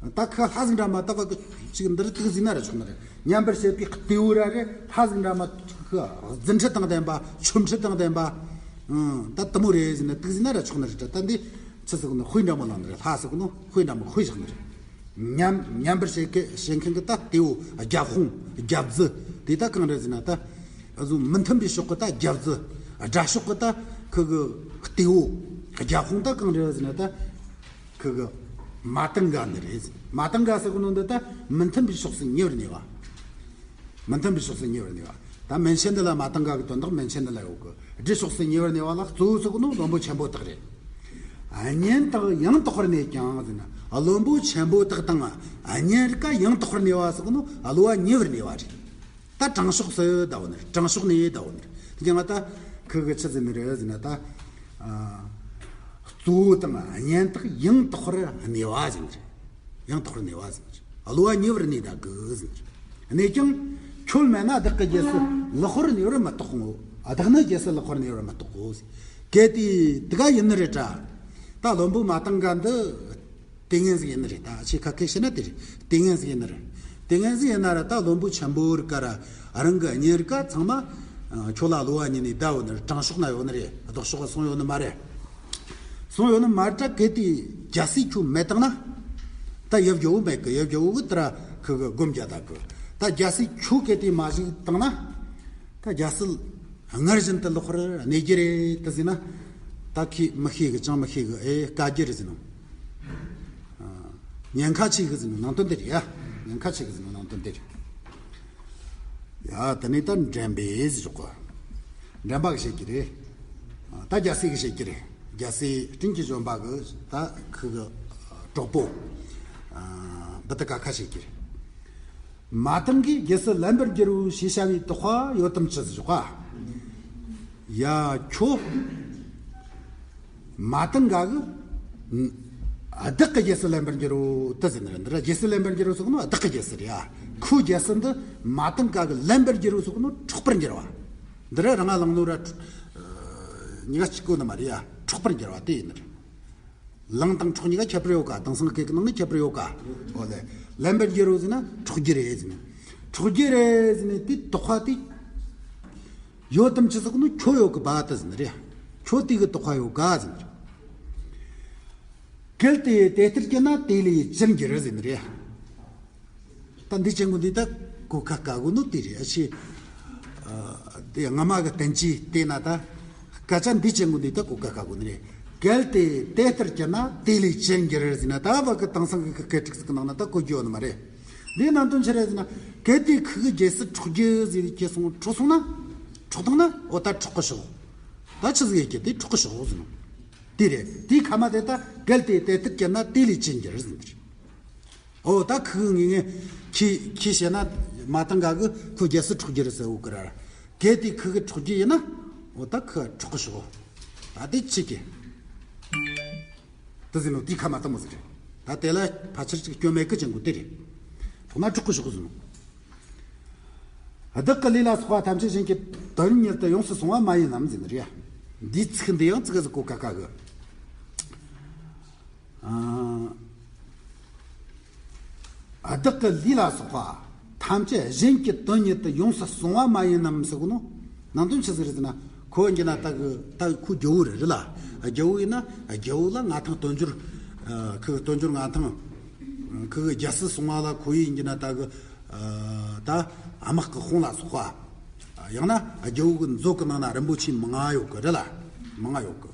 ད་ཁ་ལྷ་ཟིག་འདྲ་མ་ད་བབ་ཀྱི་ཅིག་འདི་རུ་དག་ཟེར་ན་ར་ཆོག་ནི་རེད། མཉམ་པར་བྱེད་པའི་གཏེ་བོ་ར་རེད། ལྷ་ཟིག་འདྲ་མ་ཁ་རྫུ་འཕྲུལ་དང་ལྡན་པ། ཆོ་འཕྲུལ་དང་ལྡན་པ། ཨང་། ད་དེ་མོ་རེད་ཟེར་ན་དག་ཟེར་ན་ར་ཆོག་ནི་རེད། ད་འདི་ཆི་ཟེར་གི་ནོ། དཔེ་འདྲ་མོ་ལངས་ནི་རེད། ལྷ་ཟེར་གི་ནོ་དཔེ་འདྲ་མོ་དཔེ་བཞག་ནི་རེད། མཉམ་མཉམ་པར་བྱེད་ཀི་བྱེད་མཁན་གི་ད་གཏེ་བོ། རྒྱབ་དཔུང་། རྒྱབ་རྫི། དེ་ད་གང་རེད་ཟེར་ན་ད། ཨ་ཟུ་མི་མཐུན་པའི་ཕྱོགས་གི་ད་རྒྱབ་རྫི། དགྲ་ཕྱོགས་གི་ད་ཁུ་གི་གཏེ་བོ། རྒྱབ་དཔུང་ད་གང་རེད་ཟེར་ན་ད། ཁུ་གི་མ་ཏིང་ག་འདི་རེད་ཟེར། མ་ཏིང་ག་ཟེར་གི་ནོ་འདི་ད་མི་མཐུན་པའི་ཕྱོགས་སུ་ཉེ་བར་གནས་པ། མི་མཐུན་པའི་ཕྱོགས་སུ་ཉེ་བར་གནས་པ། ད་མན་ཆད་འདི་ལ་མ་ཏིང་ག་གི་དོན་དག་མན་ཆད་འདི་ལ་ཡོད་གི། སྒྲུབ་ཕྱོགས་སུ་ཉེ་བར་གནས་པ་ལ་གཙོ་བོ་ཟེར་གི་ནོ་བློན་པོ་ཆེན་པོ་དག་རེད། གཉེན་དག་ཡང་དག་པར་གནས་ཀྱང་ཟེར་ན། བློན་པོ་ཆེན་པོ་དག་དང་གཉེན་རིགས་ཀ་ཡང་དག་པར་གནས་པ་ཟེར་གི་ནོ་གློ་བ་ཉེ་བར་གནས་པ་རེད། ད་དྲང་ཕྱོགས་སུ་ད་བོ་ནི་རེད། དྲང་ཕྱོགས་ནས་ད་བོ་ནི་རེད། དེ་ཀྱང་ང་ད་ཁུ་གི་ཆི་ཟེར་ནི་རེད་ཟེར་ན་ད། ཨ། གཙོ་བོ་དང་གཉེན་དག་ཡང་དག་པར་གནས་པ་ཟེར་ནི་རེད། ཡང་དག་པར་གནས་པ་ཟེར་ནི་རེད། གློ་བ་ཉེ་བར་གནས་ད་གི་ཟེར་ནི་རེད། གནས་ཀྱང་ཁྱོད་མེད་ན་བདག་གི་རྒྱལ་སྲིད་ལེགས་པར་གནས་པར་མི་རྟོགས་གོ། བདག་ནི་རྒྱལ་སྲིད་ལེགས་པར་གནས་པར་མི་རྟོགས་གོ་ཟེར། གལ་ཏེ་དེ་ག་ཡིན་ནི་རེད་དྲ། ད་བློན་པོ་མ་ཏིང་ག་འདི། ལྟས་ངན་ཟིག་ཡིན་ནི་རེད། ད་ཆེ་ཁ་སྐད་བཤད་ན་དེ་རེད། ལྟས་ངན་ཟིག་ཡིན་ནི་རེད། ལྟས་ངན་ཟིག་ཡིན་ན་ར་ད་བློན་པོ་ཆེན་པོ་རིགས་ཀ་ར་རང་གི་གཉེན་རིགས་ཀ་ཚང་མ། ཨ། ཁྱོད་ལ་གློ་བ་ཉེ་ནས་བསྡད་ཡོད་ནི་རེད། དྲང་ཕྱོགས་ན་ཡོད་ནི་རེད། ལྡོག་ཕྱོགས་སོང་ཡོད་ནི་མ་རེད། སོང་ཡོད་ནི་མ་རེད་དྲ། གལ་ཏེ་རྒྱལ་སྲིད་ཁྱོད་མེད་བཏང་ན། ད་ཡབ་རྒྱལ་པོ་མེད་གི། ཡབ་རྒྱལ་པོ་གི་དེ་ར་ཁུ་གི་སྒོམ་རྒྱག་ད་གི། ད་རྒྱལ་སྲིད་ཁྱོད་གལ་ཏེ་མ་བཞུགས་བཏང་ན། ད་རྒྱལ་སྲིད་སྔར་བཞིན་དུ་ལེགས་པར་གནས་རྒྱུ་རེད་དེ་ཟེར་ན། ད་ཁྱོས་མི་ཤེས་གི། ཅང་མི་ཤེས་གི། ཨེ་དཀའ་རྒྱུ་རེད་ཟེར་ནོ། ཨ། ཉེན་ཁ་ཆེ་གི་ཟེར་ནོ་ནང་དོན་དེ་རེད་ཡ། ཉེན་ཁ་ཆེ་གི་ཟེར་ནོ་ནང་དོན་དེ་རེད་ཡ། དེ་ནས་ད་འགྲན་པས་ཟེར་ཆོག་གི། འགྲན་པ་གི་བཤད་རྒྱུ་རེད། ཨ། ད་རྒྱལ་སྲས་གི་བཤད་རྒྱུ་རེད། རྒྱལ་སྲས་སྤྲིན་གྱི་བཞོན་པ་གི་ད་ཁུ་གི་གྲོགས་པོ། ཨ། བི་ཏི་ཀ་ཁ་བཤད་རྒྱུ་རེད། མ་ཏིང་གིས་རྒྱལ་སྲིད་ལེན་པར་འགྱུར་རོ་ཞེས་བྱ་བའི་དོགས་པ་ཡོད་དམ་ཅི་ཟེར་ཞོག་ག། ཡ་ཁྱོད། མ་ཏིང་ག་གིས་བདག་གི་རྒྱལ་སྲིད་ལེན་པར་འགྱུར་རོ་དེ་ཟེར་ནི་རེད། འདི་ར་རྒྱལ་སྲིད་ལེན་པར་འགྱུར་རོ་ཟེར་གི་ནོ་བདག་གི་རྒྱལ་སྲིད་རེད་ཡ། ཁོའི་རྒྱལ་སྲིད་འདི་མ་ཏིང་ག་གིས་ལེན་པར་འགྱུར་རོ་ཟེར་གི་ནོ་འཕྲོག་པར་འགྱུར་བ། འདི་ར་རང་ང་ལངས་ནོ་ར། ཨ། གཉིས་ཀ་གཅིག་གོ་ནི་མ་རེད་ཡ། འཕྲོག་པར་འགྱུར་བ་དེ་ཡིན་ནི་རེད། ལངས་དང་འཕྲོག་གཉིས་ཀ་ཁྱད་པར་ཡོད་ཀ། དེང་སང་སྐད་ཀྱི་ནང་ནས་ཁྱད་པར་ཡོད་ཀ། འོ་ལེ། ལེན་པར་འགྱུར་རོ་ཟེར་ན་འཕྲོག་རྒྱུ་རེད་ཟེར་ན། འཕྲོག་རྒྱུ་རེད་ཟེར་ནས་དེ་དོགས་པ་དེ་ཡོད་དམ་ཅི་ཟེར་གི་ནོ། ཁྱོད་ཡོད་གི་བ་དེ་ཟེར་ནི་རེད། ཁྱོད་དེ་གི་དོགས་པ་ཡོད་ཀ་ཟེར་ནི་རེད། གལ་ཏེ་དེ་ལྟར་གྱུར་ན་དེ་ལས་ཅི་འགྱུར་ཟེར་ནི་རེད། ད་འདི་ཅན་གོ་འདི་ད་གོ་ཁ་དཀའ་གོ་ནོ་དེ་རེད། ཨ་ཆེ། ཨ། དེ་སྔ་མ་གི་བསྟན་བཅོས་བལྟས་ན་ད། སྐད་ཆ་འདི་ཅན་གོ་འདི་ད་གོ་ཁ་དཀའ་གོ་ནི་རེད། གལ་ཏེ་དེ་ལྟར་གྱུར་ན་དེ་ལས་ཅི་འགྱུར་ཟེར་ན། ད་བ་གི་དེང་སང་གི་སྐད་ཁྲིག་ཟིག་གི་ནང་ན་ད་གོ་རྒྱུ་ཡོད་ནི་མ་རེད། འདིའི་ནང་དོན་ཆི་རེད་ཟེར་ན། གལ་ཏེ་ཁུ་གི་རྒྱལ་སྲིད་འཕྲོག་རྒྱུ་ཟེར་བའི་སྐད་སོང་འཕྲོག་སོང་ན། འཕྲོག་བཏང་ན་འོ་ད་འཕྲོག་གི་ཤོག། ད་ཆི་ཟིག་ཡོད་ཀྱི་དེ་འཕྲོག་གི་ཤོག་ཟེར་ནོ། དེ་རེད། དེའི་ཁ་མ་དེ་ད་གལ་ཏེ་དེ་ལྟར་གྱུར་ན་དེ་ལས་ཅི་འགྱུར་ཟེར་ནི་རེད། འོ་ད་ཁུ་གི་ངེས་ངེས་ཁྱི་ཁྱི་བཤད་ན་མ་ཏིང་ག་གིས་ཁོ་རྒྱལ་སྲིད་འཕྲོག་རྒྱུ་རེད་ཟེར་འོ་གི་ར། གལ་ཏེ་ཁུ་གིས་འཕྲོག་རྒྱུ་ཡིན་ན་འོ་ད་ཁུ་འཕྲོག་གི་ཤོག། ད་དེ་ཅི་གི། དེ་ཟེར་ནོ་དེའི་ཁ་མ་དེ་མོ་ཟིག་རེད། ད་དེ་ལ་ཕལ་ཆེར་ཅིག་སྐྱོན་མེད་གི་ཅན་གོ་དེ་རེད། འཕྲོག་ན་འཕྲོག་གི་ཤོག་ཟེར་ནོ། བདག་གི་ལུས་ལ་སོགས་པ་ཐམས་ཅད་གཞན་གྱི་དོན་ཉིད་དུ་ཡོངས་སུ་གཟུང་བ་མ་ཡིན་ནམ་ཟེར་ནི་རེད། འདིའི་ཚིག་འདི་ཡང་ཙི་གེ་ཟིག་གོ་ཁ་དཀའ་གི། ཨ། བདག་གི་ལུས་ལ་སོགས་པ་ཐམས་ཅད་གཞན་གྱི་དོན་ཉིད་དུ་ཡོངས་སུ་གཟུང་བ་མ་ཡིན་ནམ་ཟེར་གོ་ནོ། ནང་དོན་ཆི་ཟིག་རེད་ཟེར་ན། ཁོ་ཡིན་གྱི་ན་ད་གི་ད་ཁོ་རྒྱལ་པོ་རེད་རེད་ལ། རྒྱལ་པོ་ཡིན་ན་རྒྱལ་པོ་ལ་མངའ་ཐང་དོན་འབྱོར། ཨ། ཁུ་གི་དོན་འབྱོར་མངའ་ཐང་། ཁུ་གི་རྒྱལ་སྲིད་སྲུང་བ་ལ་ཁོ་ཡིན་གྱི་ན་ད་གི། ཨ། ད་དམག་གི་དཔུང་ལ་སོགས་པ། ཡང་ན་རྒྱལ་པོ་གི་མཛོད་གི་ནང་ན་རིན་པོ་ཆེ་མང་ང་ཡོད་གི་རེད་ལ། མང་ང་ཡོད་གི།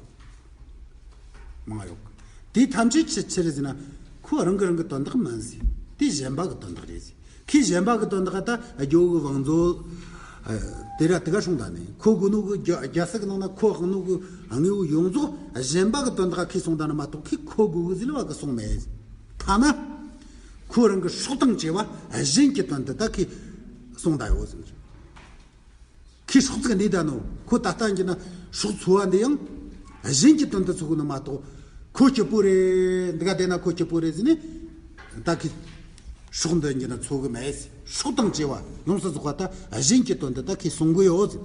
མང་ང་ཡོད་གི། དེ་ཐམས་ཅད་ཆི་ཆི་རེད་ཟེར་ན། ཁོ་རང་གི་རང་གི་དོན་དག་མིན་ཟེར། དེ་གཞན་པ་གི་དོན་དག་རེད་ཟེར། ཁོས་གཞན་པ་གི་དོན་དག་ད་རྒྱལ་པོ་གི་བང་མཛོད། ཨ། དེ་ར་དེ་ག་སྲུང་ད་ནི་ཁོ་དགོས་ནོ་གི་རྒྱ་རྒྱལ་སྲིད་གི་ནང་ན་ཁོ་དབང་ནོ་གི་དངོས་པོ་ཡོངས་རྫོགས་གཞན་པ་གི་དོན་དག་ཁོས་སྲུང་ད་ནི་མ་གཏོགས་ཁོས་ཁོ་དགོས་གི་ཟེར་བ་གི་སྲུང་མེད། ཐ་ན། ཁོ་རང་གི་སྲོག་དང་བཅས་པ་གཞན་གྱི་དོན་དུ་ད་ཁོས་གསུངས་ད་ཡོད་ཟེར། ཁོས་སྲོག་ཚིག་འདི་ད་ནོ། ཁོ་ད་ལྟ་འགྱུར་ན་སྲོག་འཚོ་བ་འདི་ཡང་གཞན་གྱི་དོན་དུ་འཚོ་གི་ནི་མ་གཏོགས། ཁོ་སྐྱིད་པོ་རེད། འདི་ག་བསྡད་ན་ཁོ་སྐྱིད་པོ་རེད་ཟེར་ནས། ད་ཁོས་སྲོག་འདི་འགྱུར་ན་འཚོ་གི་མེད། སྲོག་དང་བཅས་པ་ཡོངས་སུ་རྫོགས་པ་ད་གཞན་གྱི་དོན་དུ་ད་ཁོས་གསུང་གི་ཡོད།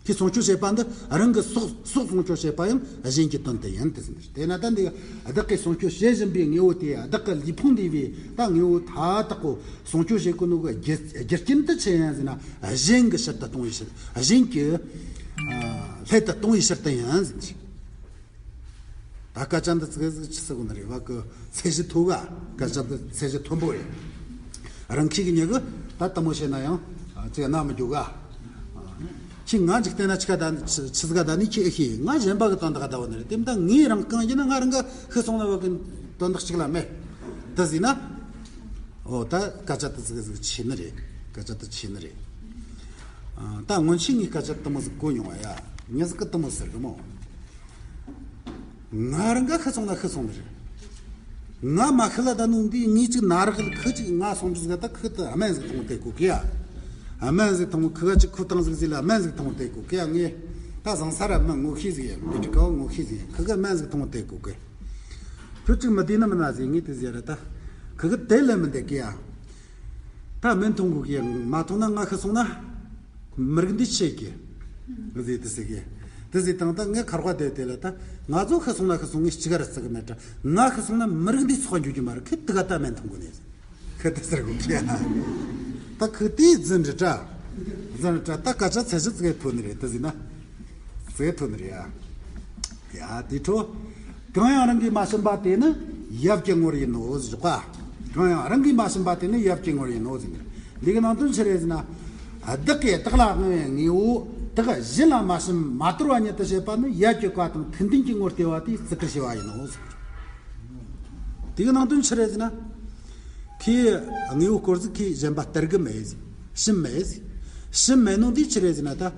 ཁོས་སྲུང་སྐྱོབ་བྱེད་པ་འདི་རང་གི་སྲོག་སྲོག་སྲུང་སྐྱོབ་བྱེད་པ་ཡང་གཞན་གྱི་དོན་དུ་ཡིན་ཏེ་ཟེར། དེས་ན་ད་འདི་བདག་གིས་སྲུང་སྐྱོབ་བྱེད་བཞིན་པའི་དངོས་པོ་དེ། བདག་གི་ལུས་ཕུང་འདི་བས་ད་དངོས་པོ་མཐའ་དག་གོ་སྲུང་སྐྱོབ་བྱེད་དགོས་ནོ་གི་རྒྱུ་རྒྱུ་རྐྱེན་དུ་ཆི་ཡིན་ཟེར་ན། གཞན་གྱི་ཕྱིར་དུ་གཏོང་བའི་ཕྱིར། གཞན་གྱི་ཨ་སླད་དུ་གཏོང་བའི་ཕྱིར་དུ་ཡིན་ཟེར། ད་སྐད་ཆ་འདི་ཙི་གེ་ཟིག་ཆི་ཟེར་གོ་ནི་རེད། བ་གི་ཚད་གཞི་མཐོ་ག་སྐད་ཆ་འདི་ཚད་གཞི་མཐོན་པོ་རེད། རང་ཁྱི་གི་མྱི་གི་ད་དེ་མོ་བཤད་ན་ཡང་ཨ་ཅིག་ན་མི་འགྱོ་ག་ཁྱི་ང་འཇིག་རྟེན་ན་ཆི་ག་ད་ཆི་ཆི་ཟིག་ག་ད་ནི་ཁྱི་ཨེ་ཤེས། ང་གཞན་པ་གི་དོན་དག་ག་ད་བ་ནི་རེད། དེ་མི་ད་ངས་རང་རྐང་གི་ན་ང་རང་ག་ཤི་སོང་ན་བ་གི་དོན་དག་ཅིག་ལ་མེད། དེ་ཟིན་ན། ཨོ་ད་སྐད་ཆ་དེ་ཙི་གེ་ཟིག་ཆེ་ནི་རེད། སྐད་ཆ་དེ་ཆེ་ནི་རེད། ཨ་ད་སྔོན་ཆད་ངས་སྐད་ཆ་དེ་མོ་ཟིག་གོ་མྱོང་བ་ཡ། མྱི་ཟིག་གི་དེ་མོ་ཟེར་གི་མོ། ང་རང་ག་ཤི་སོང་ན་ཤི་སོང་ནི་རེད། ང་མ་ཤི་ལ་ད་ནུ་འདི་ངས་ཅིག་ན་རག་ལ་ཁི་ཅིག་ང་སོང་ཟིག་ག་ད་ཁི་ད་སྨན་ཟིག་འཐུང་དེ་གོ་གི་ཡ། སྨན་ཟིག་འཐུང་ཁི་ག་ཅིག་ཁུར་བཏང་ཟིག་ཟིག་ལ་སྨན་ཟིག་འཐུང་དེ་གོ་གི་ཡ། ངས་ད་བཟང་ས་ར་མི་ངོ་ཤེས་ཟིག་ཡ། མི་འགྲིག་ག་ངོ་ཤེས་ཟིག་ཡ། ཁི་ག་སྨན་ཟིག་འཐུང་དེ་གོ་གི། ཁྱོད་ཅིག་མི་བདེ་ན་མི་ན་ཟིག་ངས་དེ་ཟེར་ར་ད། ཁི་ག་དེ་ལ་མི་བདེ་གི་ཡ། ད་སྨན་འཐུང་དགོས་གི་ཡ། མ་འཐུང་ན་ང་ཤི་སོང་ན། མི་རིགས་འདི་ཆད་ཀྱི། ཟེར་དེ་ཟེར་གི། དེ་ཟེར་དང་ད་ངས་ཁར་བ་དེ་དེ་ལ་ད་ང་ཚོ་ཤི་སོང་ན་ཤི་སོང་ངས་ཅི་ག་ར་བརྩི་གི་མེད་དྲ། ང་ཤི་སོང་ན་མི་རིགས་འདི་ཚོགས་འགྱོ་རྒྱུ་མ་རེད། ཁི་དེ་ག་ད་སྨན་འཐུང་དགོས་ནས། ཁི་དེ་ཟེར་གོ་ཁི་ཡ། ད་ཁི་དེ་རྫུན་རེད་དྲ། རྫུན་རེད་དྲ། ད་སྐད་ཆ་ཚད་གཞི་ཙི་གེ་ཐོན་ནི་རེད། དེ་ཟེར་ན། ཙི་གེ་ཐོན་ནི་རེད་ཡ། ཡ་དེ་འཕྲོ། གང་ཡང་རང་གིས་མ་བྱིན་པ་དེ་ནི་ཡབ་ཀྱི་ངོར་ཡིན་ནོ་ཞོག་པ། གང་ཡང་རང་གིས་མ་བྱིན་པ་དེ་ནི་ཡབ་ཀྱི་ངོར་ཡིན་ནོ་ཟེར་ནས། འདི་གི་ནང་དོན་ཆི་རེད་ཟེར་ན། བདག་གིས་བདག་ལ་མངའ་བའི་དངོས་པོ་དག་གཞན་ལ་མ་བྱིན་མ་དོར་བ་ཉིད་དུ་བྱེད་པ་ནི་ཡབ་ཀྱི་བཀའ་དང་མཐུན་ལྡན་གྱི་ངོར་ལྟེ་བ་དེ་བརྩི་བཀུར་བྱས་པ་ཡིན་ནོ་ཟེར། དེ་གི་ནང་དོན་ཆི་རེད་ཟེར་ན། ཁོས་དངོས་པོ་སྐོར་ཟིག་ཁོས་གཞན་པ་སྟེར་གི་མེད་ཟེར། བྱིན་མེད་ཟེར། བྱིན་མེད་ནོ་འདི་ཆི་རེད་ཟེར་ན་ད།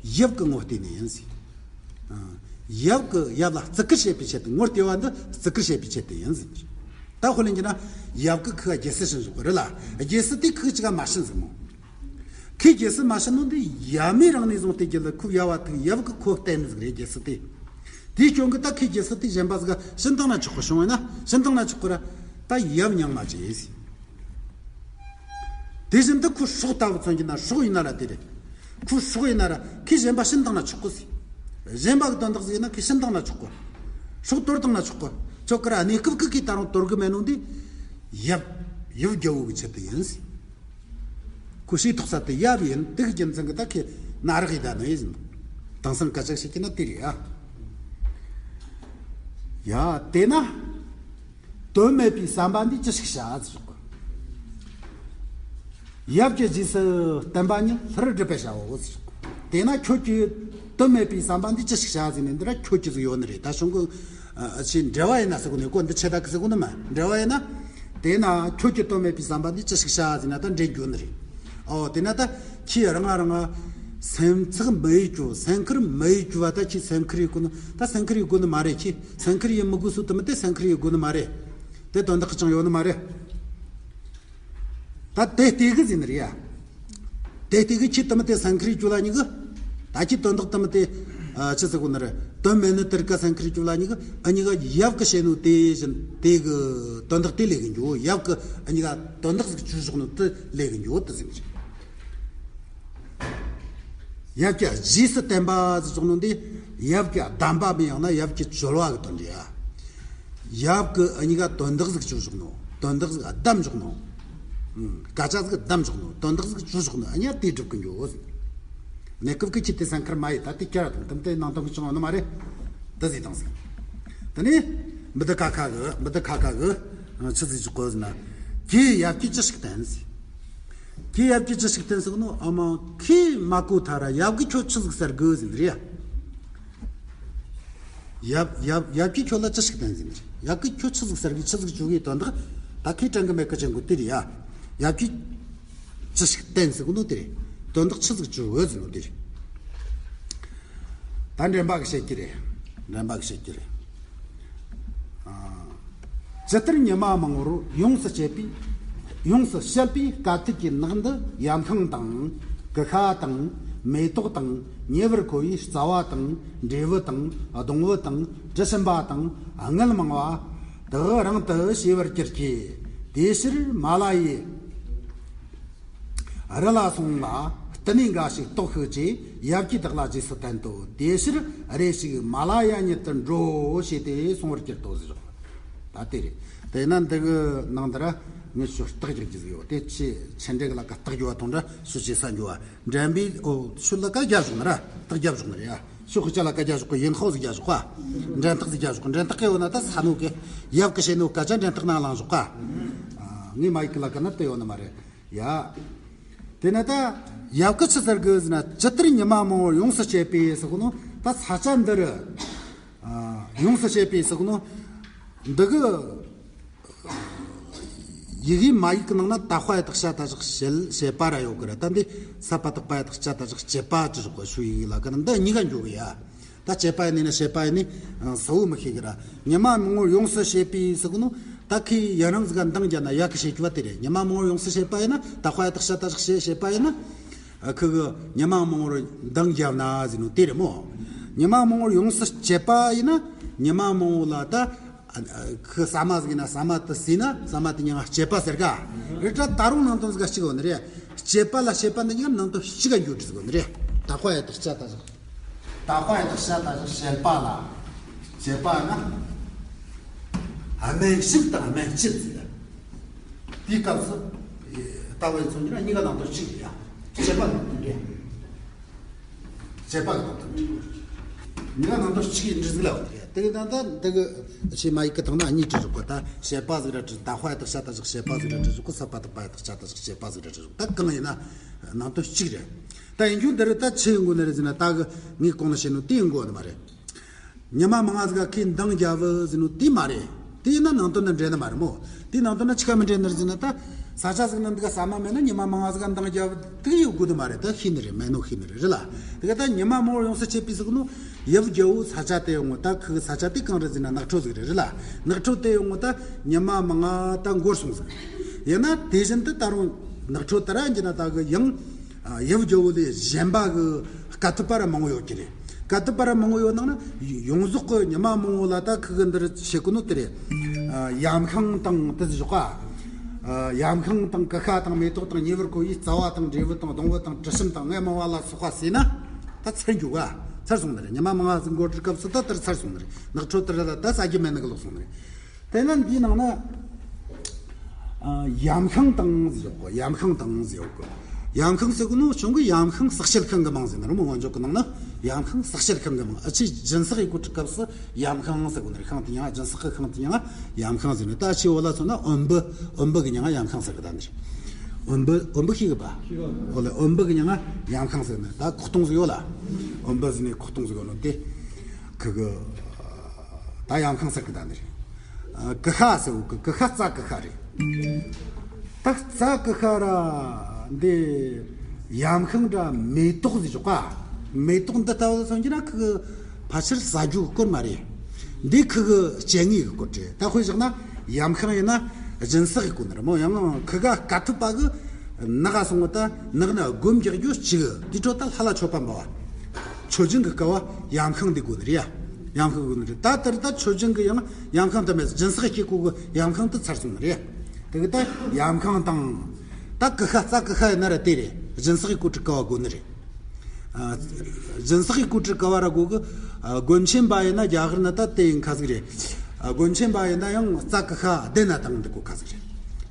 ཡབ་ཀྱི་ངོ་བལྟས་ནས་ཡིན་ཟེར། ཨ། ཡབ་ཀྱི་ཡབ་ལ་བརྩི་བཀུར་བྱེད་པའི་ཆེད་དུ། ངོ་བལྟས་པ་འདི་བརྩི་བཀུར་བྱེད་པའི་ཆེད་དུ་ཡིན་ཟེར། ད་དཔེ་ལེན་རྒྱུ་ན་ཡབ་ཀྱིས་ཁོ་རྒྱལ་སྲིད་བྱིན་བཞག་གི་རེད་ལ། རྒྱལ་སྲིད་དེ་ཁོས་ཅིག་ག་མ་བྱིན་ཟེར་མོ། ཁོས་རྒྱལ་སྲིད་མ་བྱིན་ནོ་འདི་ཡབ་མེས་རང་ནས་བཟུང་སྟེ་རྒྱུད་ལ་ཁོ་ཡབ་བ་ཐུག་ཡབ་ཀྱིས་ཁོ་བསྟེན་ནི་ཟིག་རེད་རྒྱལ་སྲིད་དེ། དེའི་རྐྱེན་གྱིས་ད་ཁོས་རྒྱལ་སྲིད་དེ་གཞན་པ་ཟིག་ག་བྱིན་བཏང་ན་ཆོག་གི། བྱུང་བས་ན་བྱིན་བཏང་ན་ཆོག་གི་ར། ད་ཡབ་མྱིང་མ་བརྗེད་ཟེར། དེ་བཞིན་དུ་ཁོ་སྲོག་ལྟ་བུ་མཚོན་གྱི་ན་སྲོག་ཡིན་ན་ར་དེ་རེད། ཁོ་སྲོག་ཡིན་ན་ར་ཁོས་གཞན་པ་བྱིན་བཏང་ན་ཆོག་གི་ཟེར། གཞན་པ་གི་དོན་དག་ཟིག་ཡིན་ན་ཁོས་བྱིན་བཏང་ན་ཆོག་གི། སྲོག་དོར་བཏང་ན་ཆོག་གི། ཆོག་གི་ར། གནས་སྐབས་ཀྱི་ཁོས་ད་རུང་དོར་གི་མེད་ནོ་འདི། ཡབ། ཡབ་རྒྱལ་པོ་གི་ཆེད་དུ་ཡིན་ཟེར། ཁོ་ཤེས་ཐོག་ས་དེ་ཡབ་ཡིན། དེ་གི་རྒྱུ་མཚན་གྱིས་ད་ཁོས་ན་རག་ཡི་ད་ནི་ཡིན་ཟེར། དེང་སང་སྐད་ཆ་བཤད་ཀྱི་ན་དེ་རེད་ཨ། ཡ་དེས་ན། དོན་མེད་པའི་བསམ་པ་འདིས་ཅི་ཞིག་བྱ་ཟེར་གོ། ཡབ་ཀྱི་རྗེས་སུ་བསྟན་པ་ཉིད་སླུ་རུ་སྒྲུབ་པར་བྱའོ་ཟེར་གོ། དེས་ན་ཁྱོད་ཀྱིས་དོན་མེད་པའི་བསམ་པ་འདིས་ཅི་ཞིག་བྱ་ཟེར་ནས་འདི་ར་ཁྱོད་ཀྱི་ཟིག་ཡོད་ནི་རེད། ད་གཞུང་གི་ཨ་ཅི་འགྲེལ་བ་ཡིན་ན་ཟེར་གོ་ནས་གོ་འདི་ཆེ་ད་གི་ཟེར་གོ་ནི་མ་འགྲེལ་བ་ཡིན་ན། དེས་ན་ཁྱོད་ཀྱིས་དོན་མེད་པའི་བསམ་པ་འདིས་ཅི་ཞིག་བྱ་ཟེར་ན་ད་འགྲེལ་རྒྱུ་ནི་རེད། ཨོ་དེས་ན་ད་ཁྱེད་རང་ང་རང་ང་སེམས་ཚེགས་མི་ཡེད་རྒྱུ། སེམས་ཁུར་མི་ཡེད་རྒྱུ་བ། ད་ཁྱེད་སེམས་ཁུར་ཡེད་དགོས་ནི། ད་སེམས་ཁུར་ཡེད་དགོས་ནི་མ་རེད། ཁྱེད་སེམས་ཁུར་ཡེད་མི་དགོས་སུ་དུ་མི་དེ་སེམས་ཁུར་ཡེད་དགོས་ནི་མ་རེད། དེ་དོན་དག་ཅང་ཡོད་ནི་མ་རེད། ད་དེ་ལྟོས་གི་ཟེར་ནི་རེད་ཡ། དེ་ལྟོས་གི། ཁྱེད་དུ་མི་དེ་སེམས་ཁུར་རྒྱུ་ལ་ཉིག་གི། ད་ཁྱེད་དོན་དག་དུ་མི་དེ་ཨ་ཅི་ཟེར་གོ་ནི་རེད། དོན་མེད་ནི་དེར་ཀ་སེམས་ཁུར་རྒྱུ་ལ་ཉིག་གི། ཨ་ཉིག་ག་ཡབ་ཀྱི་བྱེད་ནོ་དེ་བཞིན་དེ་གི་དོན་དག་དེ་ལས་གི་འགྱོ། ཡབ་ཀྱི་ཨ་ཉིག་ག་དོན་དག་ཟིག་བཅུག་བཞག་ནོ་དེ་ལས་གི་འགྱོ་དེ་ཟེར་ནི་རེད། ཡབ་ཀྱི་རྗེས་སུ་བསྟན་པ་ཟེར་བཞག་ནོ་འདི་ཡབ་ཀྱི་གདམས་པ་མིན་ཡང་ན་ཡབ་ཀྱི་བཅོལ་བ་གི་དོན་རེད་ཡ། ཡབ་ཀྱིས་ཨ་ཉིག་ག་དོན་དག་ཟིག་བཅུག་བཞག་ནོ། དོན་དག་ཟིག་གདམས་བཞག་ནོ། ཨང་། སྐད་ཆ་ཟིག་གདམས་བཞག་ནོ། དོན་དག་ཟིག་བཅུག་བཞག་ནོ། ཨ་ཉིག་ག་དེ་སྒྲུབ་གི་འགྱོ་ཟེར། གནས་སྐབས་ཀྱི་ཁྱེད་དེ་སེམས་ཁུར་མ་ཡེད། ད་དེ་བསྐྱར་དང་དམ་དེ་ནང་དོན་གྱི་བྱུང་བ་ནི་མ་རེད། དེ་ཟིག་དང་ཟིག། དེ་ནས་མི་དེ་ཁ་ཁ་གི་མི་དེ་ཁ་ཁ་གི་ཆི་ཟིག་བཅུག་གོ་ཟེར་ན། ཁྱེད་ཡབ་ཀྱིས་ཅི་ཞིག་བསྟན་ཟེར། ཁྱེད་ཡབ་ཀྱིས་ཅི་ཞིག་བསྟན་ཟེར་གོ་ནོ། ཨ་མ་ཁྱེད་མ་གོ་ཐ་ར་ཡབ་ཀྱིས་ཁྱོད་ཆི་ཟིག་ཟེར་གི་ཟེར་ནི་རེད་ཡ། ཡབ་ཡབ་ཡབ་ཀྱིས་ཁྱོད་ལ་ཅི་ཞིག་བསྟན་ཟིན་རེད། ཡབ་ཀྱིས་ཁྱོད་ཆི་ཟིག་ཟེར་གི་ཆི་ཟིག་བཅུག་གི་དོན་དག་ད་ཁོས་དྲན་གི་མེད་གི་ཅན་གོ་དེ་རེད་ཡ། ཡབ་ཀྱིས་ཅི་ཞིག་བསྟན་ཟེར་གོ་ནོ་དེ་རེད། དོན་དག་ཆི་ཟིག་བཅུག་ཡོད་ཟེར་ནོ་དེ་རེད། ད་འདྲེན་པ་གི་བཤད་ཀྱི་རེད། འདྲེན་པ་གི་བཤད་ཀྱི་རེད། ཨ། ཇི་ལྟར་ཉི་མ་མང་པོར་ཡོངས་སུ་བཅད་པའི་ ཡོངས་སུ་བཤད་པའི་དཀའ་ཐུབ་ཀྱི་ནགས་འདི་ཡམ་ཤིང་དང་། ཀུ་ཤ་དང་། མེ་ཏོག་དང་། ཉེ་བར་མཁོ་བའི་རྩ་བ་དང་། འབྲས་བུ་དང་། སྡོང་བུ་དང་། དྲི་ཞིམ་པ་དང་། དངུལ་མང་བ་དག་རིང་དུ་ཞེས་པར་གྱུར་ཅིག་དེའི་ཕྱིར་མ་ལ་ཡའི་རི་ལ་སོང་ལ། བསྟི་གནས་འགའ་ཞིག་གཏོགས་ཤིག་ཅེས་ཡབ་ཀྱིས་བདག་ལ་རྗེས་སུ་བསྟན་ཏོ། དེའི་ཕྱིར་རེ་ཞིག་མ་ལ་ཡ་ཉིད་དུ་འགྲོ་ཞེས་ཏེ་གསུང་བར་གྱུར་ཏོ་ཟེར། ད་དེ་རེད། དེས་ན་འདི་གི་ནང་འདི་ར་ངས་ཞུ་རྟགས་རྒྱག་རྒྱུ་ཟིག་ཡོད། དེ་ཆེ་ཆེ་འབྲེལ་ལ་ཀ་རྟགས་རྒྱུ་བ་དང་འདྲ་ཞུ་ཆེ་ས་འགྱུ་བ་འགྲན་པའི་འོ་ཞུ་ལ་ཀ་རྒྱ་བཞག་ནི་ར་རྟགས་རྒྱ་བཞག་ནི་རེད་ཡ། ཞུ་ཁུ་ཅ་ལ་ཀ་རྒྱ་བཞག་གི་ཡིན་ཧོ་ཟིག་རྒྱ་བཞག་ག་འགྲན་རྟགས་ཟིག་རྒྱ་བཞག་གི་འགྲན་རྟགས་གི་ཡོད་ན་ད་ས་ནོ་གི་ཡབ་གི་བྱེད་ནོ་སྐད་ཆ་འགྲན་རྟགས་ནང་ལངས་བཞག་ག་ངས་མ་ཡིག་གི་ལ་ཀ་ན་དེ་ཡོད་ནི་མ་རེད། ཡ། དེ་ན་ད་ཡབ་ཀྱིས་ཆི་ཟེར་གི་ཟེར་ན། ཇི་ལྟར་ཉི་མ་མང་པོར་ཡོངས་སུ་བྱས་པའི་ཟེར་གོ་ནོ། ད་ས་ཆ་འདི་རུ་ཡོངས་སུ་བྱས་པའི་ཟེར་གོ་ནོ། འདི་གི་ཡི་གེ་མ་ཡིག་གི་ནང་ན་ད་དཔ་ཡ་དག་བྱ་ད་བཞག་བྱེད་བྱེད་པ་ར་ཡོད་གི་ར། ད་འདི་ས་པ་དག་པ་ཡ་དག་བྱ་ད་བཞག་བྱེད་པ་ཅི་ཟེར་གོ་ཞུ་ཡིག་ལ་ཀ་ན་འདི་གཉིས་ཀ་འགྱོ་གི་ཡ། ད་བྱེད་པ་ཡིན་ནི་བྱེད་པ་ཡིན་ནི་ཨ། གསལ་བོ་མི་ཤེས་གི་ར། ཉི་མ་མང་པོར་ཡོངས་སུ་བྱས་པའི་ཟེར་གི་ནོ། ད་ཁོས་ཡུན་རིང་ཟིག་ག་འདང་བརྒྱབ་ན་ཡ་གི་བྱེད་རྒྱུ་བ་དེ་རེད། ཉི་མ་མང་པོར་ཡོངས་སུ་བྱས་པ་ཡིན་ན་ད་དཔ་ཡ་དག་བྱ་ད་བཞག་བྱེད་བྱེད་པ་ཡིན་ན། ཨ། ཁོ་གི་ཉི་མ་མང་པོར་འདང་བརྒྱབ་ན་ཟེར་ནོ་དེ་རེད་མོ། ཉི་མ་མང་པོར་ཡོངས་སུ་བྱས་པ་ཡིན་ན་ཉི་མ་མང་པོ་ལ་ད། ཨ། ཁོ་ཟ་མ་ཟིག་ཡིན་ན་ཟ་མ་དེ་ཟོས་ན་ཟ་མ་དེ་མྱིང་ང་སྤྱད་པ་ཟེར་ག་རེད་དྲ། ད་རུང་ནང་དོན་ཟིག་ག་གཅིག་ཡོད་ནི་རེད། སྤྱད་པ་ལ་བྱེད་པ་འདི་མྱིང་ནང་དོན་གཅིག་ག་འགྱུར་འགྲོ་ཟིག་ཡོད་ནི་རེད། ད་དཔ་ཡ་དག་བྱ་ད་བཞག་ད་དཔ་ཡ་དག་བྱ་ད་བཞག་བྱེད་པ་ལ། བྱེད་པ་ན། སྨན་བྱེད་དང་སྨན་བྱེད་ཟེར། དེའི་སྐབས་སུ། ལྟ་བའི་ཚོ་གཉིས་ལ་གཉིས་ཀ་ནང་དོན་གཅིག་རེད་ཡ། བྱེད་པ་ནང་དོན་རེད། བྱེད་པ་ནང་དོན་གཅིག་གཉིས་ཀ་ནང་དོན་གཅིག་ཡིན་འདྲ་ཟིག་ལ་འོ་དེ་རེད། དེ་གི་ད་ལྟ་འདི་གི་ཕྱི་མ་ཡིག་གི་སྟེང་ན་གཉིས་བྲིས་བཞག་གོ། ད་བྱེད་པ་ཟིག་ར་བྲིས། ད་དཔ་ཡ་དག་བྱ་ད་བཞག་བྱེད་པ་ཟིག་ར་བྲིས་བཞག་གོ། ས་པ་དག་པ་ཡ་དག་བྱ་ད་བཞག་བྱེད་པ་ཟིག་ར་བྲིས་བཞག་ད་གང་ཡིན་ན་ནང་དོན་གཅིག་རེད། ད་ཡིན་རྒྱུ་འདི་རེད། ད་ཆི་ཡིན་དགོས་ནི་རེད་ཟེར་ན། ད་གི་ངས་གོང་ལ་བཤད་ནོ་དེ་ཡིན་དགོས་ནི་མ་རེད། ཉི་མ་མང་ང་ཟིག་ག་ཁོས་འདང་བརྒྱབ་བོ་ཟེར་ནོ་དེ་མ་རེད། དེ་ཡིན་ན་ནང་དོན་ན་འབྲེལ་ནི་མ་རེད་མོ། དེ་ནང་དོན་ན་ཆི་ག་མི་འབྲེལ་ནི་རེད་ཟེར་ན། ད་ས་ཆ་ཟིག་ན་འདི་ག་ཟ་མ་མེད་ན་ཉི་མ་མང་ང་ཟིག་ག་འདང་བརྒྱབ་བོ་དེ་ཡོད་དགོས་ནི་མ་རེད། ད་ཤེས་ནི་རེད། མེད་ནོ་ཤེས་ནི་རེད། རེད་ལ། དེ་ག་ད་ཉི་མ་མང་པོར་ཡོངས་སུ་བྱས་པའི་ཟེར་གི་ནོ། ཡབ་རྒྱལ་པོ་ས་ཆ་དེ་ཡོང་ངོ་། ད་ཁོ་གི་ས་ཆ་དེ་གང་རེད་ཟེར་ན་ནགས་ཁྲོད་ཟིག་རེད། རེད་ལ། ནགས་ཁྲོད་དེ་ཡོང་ངོ་ད་ཉི་མ་མང་ང་ད་འགོར་སོང་ཟིག་ཡིན་ན་དེ་བཞིན་དུ་ད་རུང་ནགས་ཁྲོད་དེ་ར་འགྱོ་ན་ད་གི་ཡང་། ཨ། ཡབ་རྒྱལ་པོ་ལས་གཞན་པ་གི་དཀའ་ཐུབ་པ་ར་མང་པོ་ཡོད་ཀྱི་རེད། དཀའ་ཐུབ་པ་ར་མང་པོ་ཡོད་ནང་ན་ཡོངས་རྫོགས་གི་ཉི་མ་མང་པོ་ལ་ད་ཁོ་གི་འདིར་བྱེད་གོ་ནོ་དེ་རེད། ཨ། ཡམ་ཤིང་དང་དེ་ཟེར་བཞག་ག་ཨ། ཡམ་ཤིང་དང་ཀུ་ཤ་དང་མེ་ཏོག་དང་ཉེ་བར་མཁོ་བའི་རྩ་བ་དང་འབྲས་བུ་དང་སྡོང་བུ་དང་དྲི་ཞིམ་དང་ངད་མང་བ་ལ་སོགས་པ་ཟོས་ན་ད་ཚར་འགྱོ་ག་ཚར་སོང་ནི་རེད། ཉི་མ་མང་ང་ཟིག་འགོར་དུས་སྐབས་སུ་ད་དེར་ཚར་སོང་ནི་རེད། ནགས་ཁྲོད་དེ་ར་ལ་ད་ཟ་རྒྱུ་མེད་ནི་གི་ལོག་སོང་ནི་རེད། དེ་ན་འདིའི་ནང་ན། ཨ། ཡམ་ཤིང་དང་ཟེར་ཡོད་གོ། ཡམ་ཤིང་དང་ཟེར་ཡོད་གོ། ཡམ་ཤིང་ཟེར་གོ་ནོ་ཆུང་གི་ཡམ་ཤིང་བསྲེགས་བཅད་ཤིང་གི་མིང་ཟེར་ནི་རེད་མོ། སྔོན་འཇུག་གི་ནང་ན་ཡམ་ཤིང་བསྲེགས་བཅད་ཤིང་གི་མིང་། ཨ། ཆི་སྦྱིན་སྲེག་ཡེད་གོ་དུས་སྐབས་སུ་ཡམ་ཤིང་ཟེར་གོ་ནི་རེད། ཤིང་དེ་མྱིང་ང་སྦྱིན་སྲེག་གི་ཤིང་དེ་མྱིང་ང་ཡམ་ཤིང་ཟེར་ནི། ད་ཆི་འོ་ལ་མཚོན་ན་འོམ་བུ། འོམ་བུ་གི་མྱིང་ང་ཡམ་ཤིང་ཟེར་གི་ད་ནི་རེད། འོམ་བུ། འོམ་བུ་ཤེས་གི་པ། འོ་ལེ། འོམ་བུ་གི་མྱིང་ང་ཡམ་ཤིང་ཟེར་ནི། ད་ཁོག་སྟོང་ཟིག་ཡོད་ལ། འོམ་བུ་ཟེར་ནི་ཁོག་སྟོང་ཟིག་ཡོད་ནོ་དེ། ཁོ་གི་ད་ཡམ་ཤིང་ཟེར་གི་ད་ནི་རེད། ཨ། ཀུ་ཤ་ཟེར་བོ་གི། ཀུ་ཤ་རྩྭ་ཀུ་ཤ་རེད། ད་རྩྭ་ཀུ་ཤ་ར་འདི་ཡམ་ཤིང་འདྲ་མེ་ཏོག་ཟེར་བཞག་ག་མེ་ཏོག་འདི་ལྟ་བུ་སོང་གི་ན་ཁོ་གི་ཕལ་ཆེར་ཟ་རྒྱུ་གི་སྐོར་མ་རེད། འདི་ཁོ་གི་སྤྱད་ངན་གི་སྐོར་རེད། ད་དཔེ་བཞག་ན་ཡམ་ཤིང་ཡིན་ན་སྦྱིན་སྲེག་གི་སྐོར་ནི་རེད་མོ། ཡང་ཁོ་ག་དཀའ་ཐུབ་པ་གི་ནགས་སོང་བ་ད་ནགས་ན་སྒོམ་རྒྱག་རྒྱུ་གཅིག་དེའི་འཕྲོ་ད་ལྷ་ལ་མཆོད་པ་འབུལ་བ། མཆོད་སྦྱིན་གི་སྐབས་བ་ཡམ་ཤིང་འདི་དགོས་ནི་རེད་ཡ། ཡམ་ཤིང་དགོས་ནི་རེད། ད་ལྟར་ད་མཆོད་སྦྱིན་གི་ཡང་ཡམ་ཤིང་དུ་མེད། སྦྱིན་སྲེག་བྱེད་གོ་གི་ཡམ་ཤིང་དུ་ཚར་སོང་ནི་རེད། དེ་གི་ད་ཡམ་ཤིང་དང་། ད་ཀུ་ཤ་རྩྭ་ཀུ་ཤ་ཡིན་ན་ར་དེ་རེད། སྦྱིན་སྲེག་གི་སྐོར་དྲི་ཀ་བ་དགོས་ནི་རེད། ཨ། སྦྱིན་སྲེག་གི་སྐོར་དྲི་ཀ་བ་ར་དགོས་གི། ཨ། དགོན་ཆེན་པ་ཡིན་ན་རྒྱ་གར་ན་ད་དེ་ཡིན་ཁ་ཟིག་རེད། ཨ། དགོན་ཆེན་པ་ཡིན་ན་ཡང་རྩྭ་ཀུ་ཤ་ལྡན་ན་བཏང་འདི་དགོས་ཁ་ཟིག་རེད།